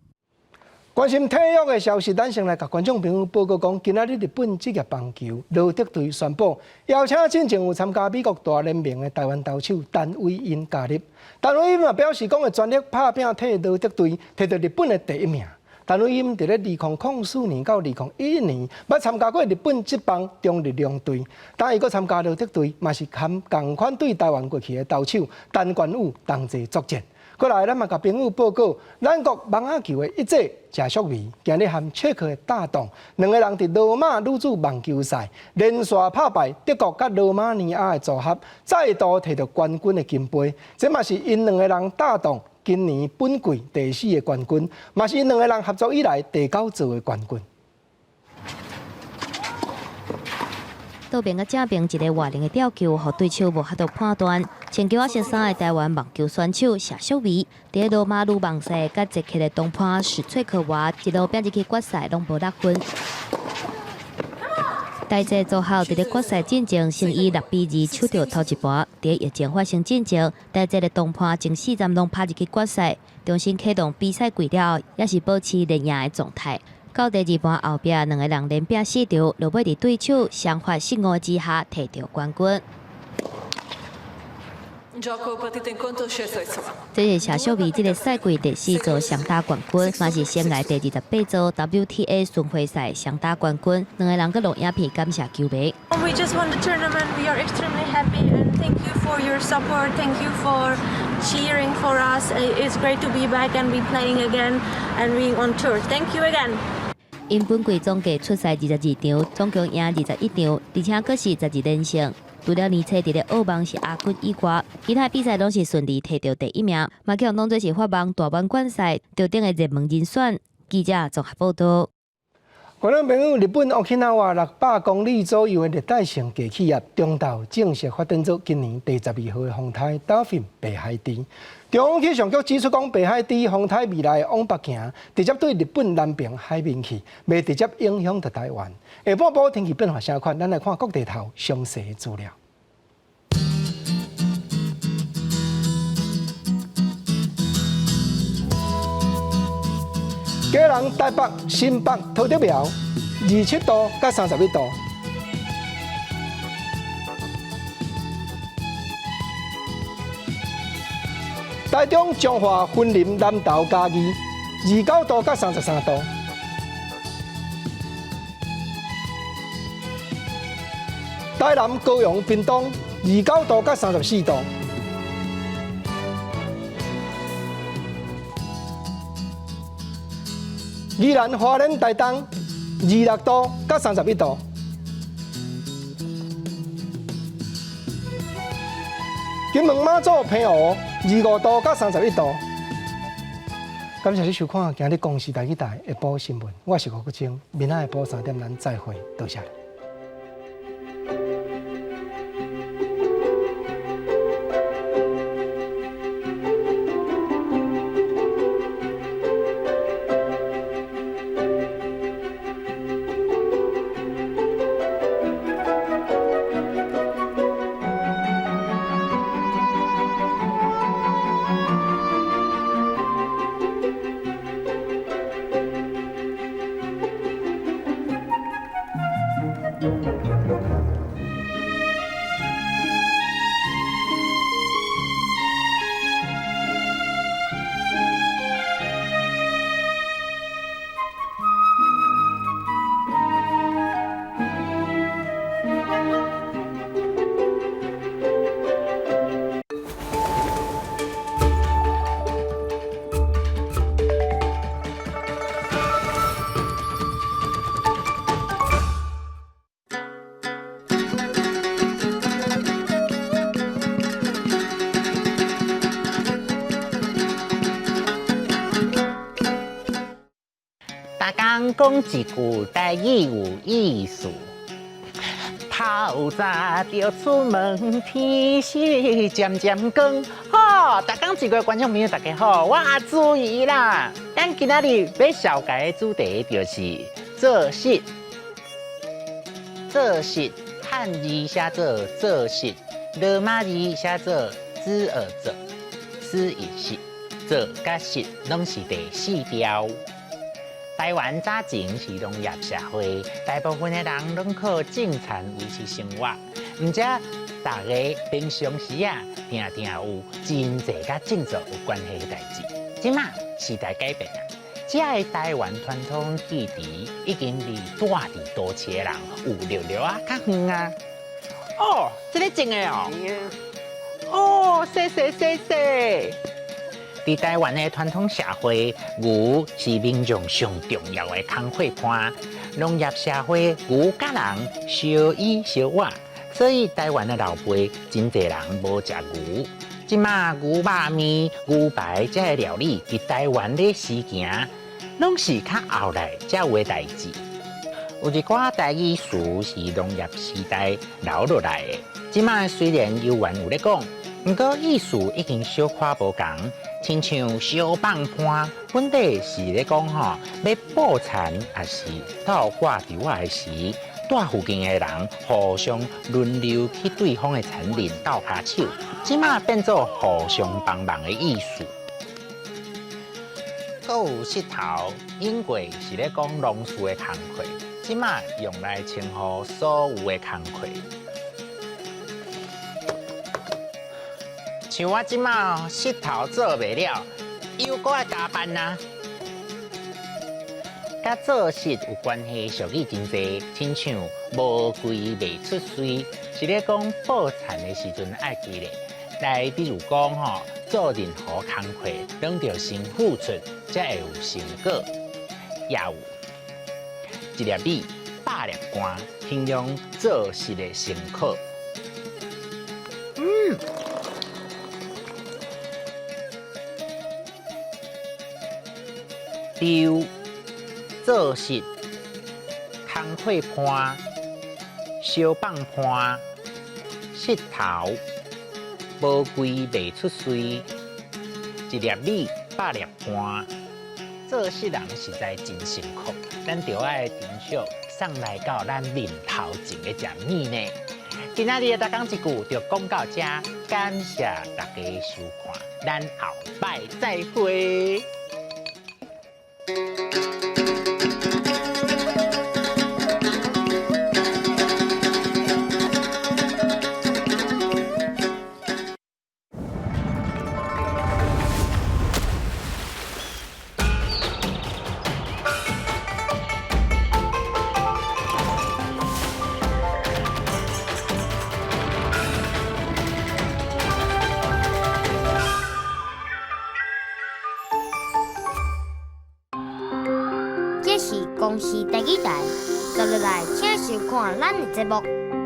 關心體育的消息，咱先來共觀眾朋友報告講，今仔日日本職業棒球羅德隊宣布邀請進前有參加美國大聯盟的台灣投手陳偉殷加入。陳偉殷嘛表示講會全力拍拚替羅德隊提著日本的第一名。陳偉殷佇咧2004年到2011年，捌參加過日本職棒中日龍隊，但伊閣參加羅德隊，嘛是含仝款對台灣過去的投手陳冠宇同齊作戰。過來，咱嘛共朋友報告，咱國網仔球的一姐謝淑薇，今日和捷克的搭檔，兩个人佇羅馬女子網球賽連續拍敗德國佮羅馬尼亞的組合，再度提著冠軍的金杯。這嘛是𪜶兩个人搭檔今年本季第四个冠軍，嘛是𪜶兩个人合作以來第九座的冠軍。倒邊佮正邊一个外輪的吊球，予對手無法度判斷。穿球仔色衫的台灣網球選手謝淑薇，佇羅馬女網賽佮捷克的同伴史翠克娃一路拼入去決賽，攏無落分。台捷組合佇咧決賽進前，先以6比2搶著頭一盤。佇疫情發生進前，台捷的同伴前四站攏拍入去決賽，重新啟動比賽季了後，也是保持連贏的狀態。到第二盤後壁，兩个人連拼四場，落尾佇對手雙發失誤之下，提著冠軍。這是謝淑薇這个賽季第四座雙打冠軍，嘛是生涯第28座 WTA 巡迴賽雙打冠軍。兩个人閣錄影片感謝球迷。 We just won the tournament. We are extremely happy and thank you for your support. Thank you for cheering for us. It's great to be back and be playing again and being on tour. Thank you again. 𪜶本季總計出賽22場，總共贏21場，而且閣是12連勝。除了年初佇咧澳網是亞軍以外，其他比賽攏是順利提著第一名，嘛予人當做是法網大滿貫賽頭頂的熱門人選。記者綜合報導。觀眾朋友，日本沖繩600公里左右的熱帶性低氣壓，中晝正式發展做今年第12號的風颱達菲白海豬。中央氣象局指出，講白海豬風颱未來往北行，直接對日本南邊海面去，袂直接影響著台灣。下半晡天氣變化啥款？咱來看各地頭詳細的資料。基隆、台北、新北、桃竹苗，27度到31度。台中、彰化、雲林、南投、嘉義，29度到33度。台南、高雄、屏東，29度到34度。宜蘭、花蓮、台東，26度到31度。金門、馬祖、澎湖，25度到31度。感謝你收看今日公視台語台下晡新聞，我是吳國清，明仔下晡3點咱再會，多謝。逐工講一句台語有意思，透早就出門，天色漸漸光。吼，逐工一句觀眾朋友大家好，我阿朱姨啦。咱今仔日欲紹介的主題就是做穡。做穡漢字寫做做穡，羅馬字寫做子兒做，思一穡，做佮穡攏是第四調。台灣早前是農業社會，大部分的人攏靠種田維持生活。毋知大家平常時啊，定定有真濟佮種作有關係的代誌。這馬時代改變啊，這个台灣傳統技藝已經離住佇都市的人有略略仔較遠啊。哦，這个種的哦。哦，謝謝謝謝。佇台灣的傳統社會，牛是民眾上重要的工課伴。農業社會，牛佮人相依相倚，所以台灣的老輩真濟人無食牛。這馬牛肉麵、牛排這个料理，佇台灣咧時行，攏是較後來才有的代誌。有一寡台語詞是農業時代留落來的，這馬雖然猶原有咧講，毋過意思已經小可無仝。親像相放伴，本底是咧講吼，欲布田抑是倒掛稻仔的時，蹛附近的人互相輪流去對方的田裡鬥跤手，這馬變做互相幫忙的意思。閣有穡頭，應過是咧講農事的工課，這馬用來稱呼所有的工課。像我這馬穡頭做袂了，又閣愛加班啊！佮做穡有關係俗語真濟，親像無規袂出穗，是咧講布田的時陣愛規咧。來，比如講吼，做任何工課，攏著先付出，才會有成果。也有一粒米，百粒汗，形容做穡的辛苦。溜、做穡、工課伴、相放伴、穡頭、無規袂出穗、一粒米百粒汗，做穡人實在真辛苦，咱著愛珍惜送來到咱面頭前的這米呢。今仔日的逐工一句就講到這，感謝大家收看，咱後擺再會。這是公視台語台，接落來請收看咱的節目。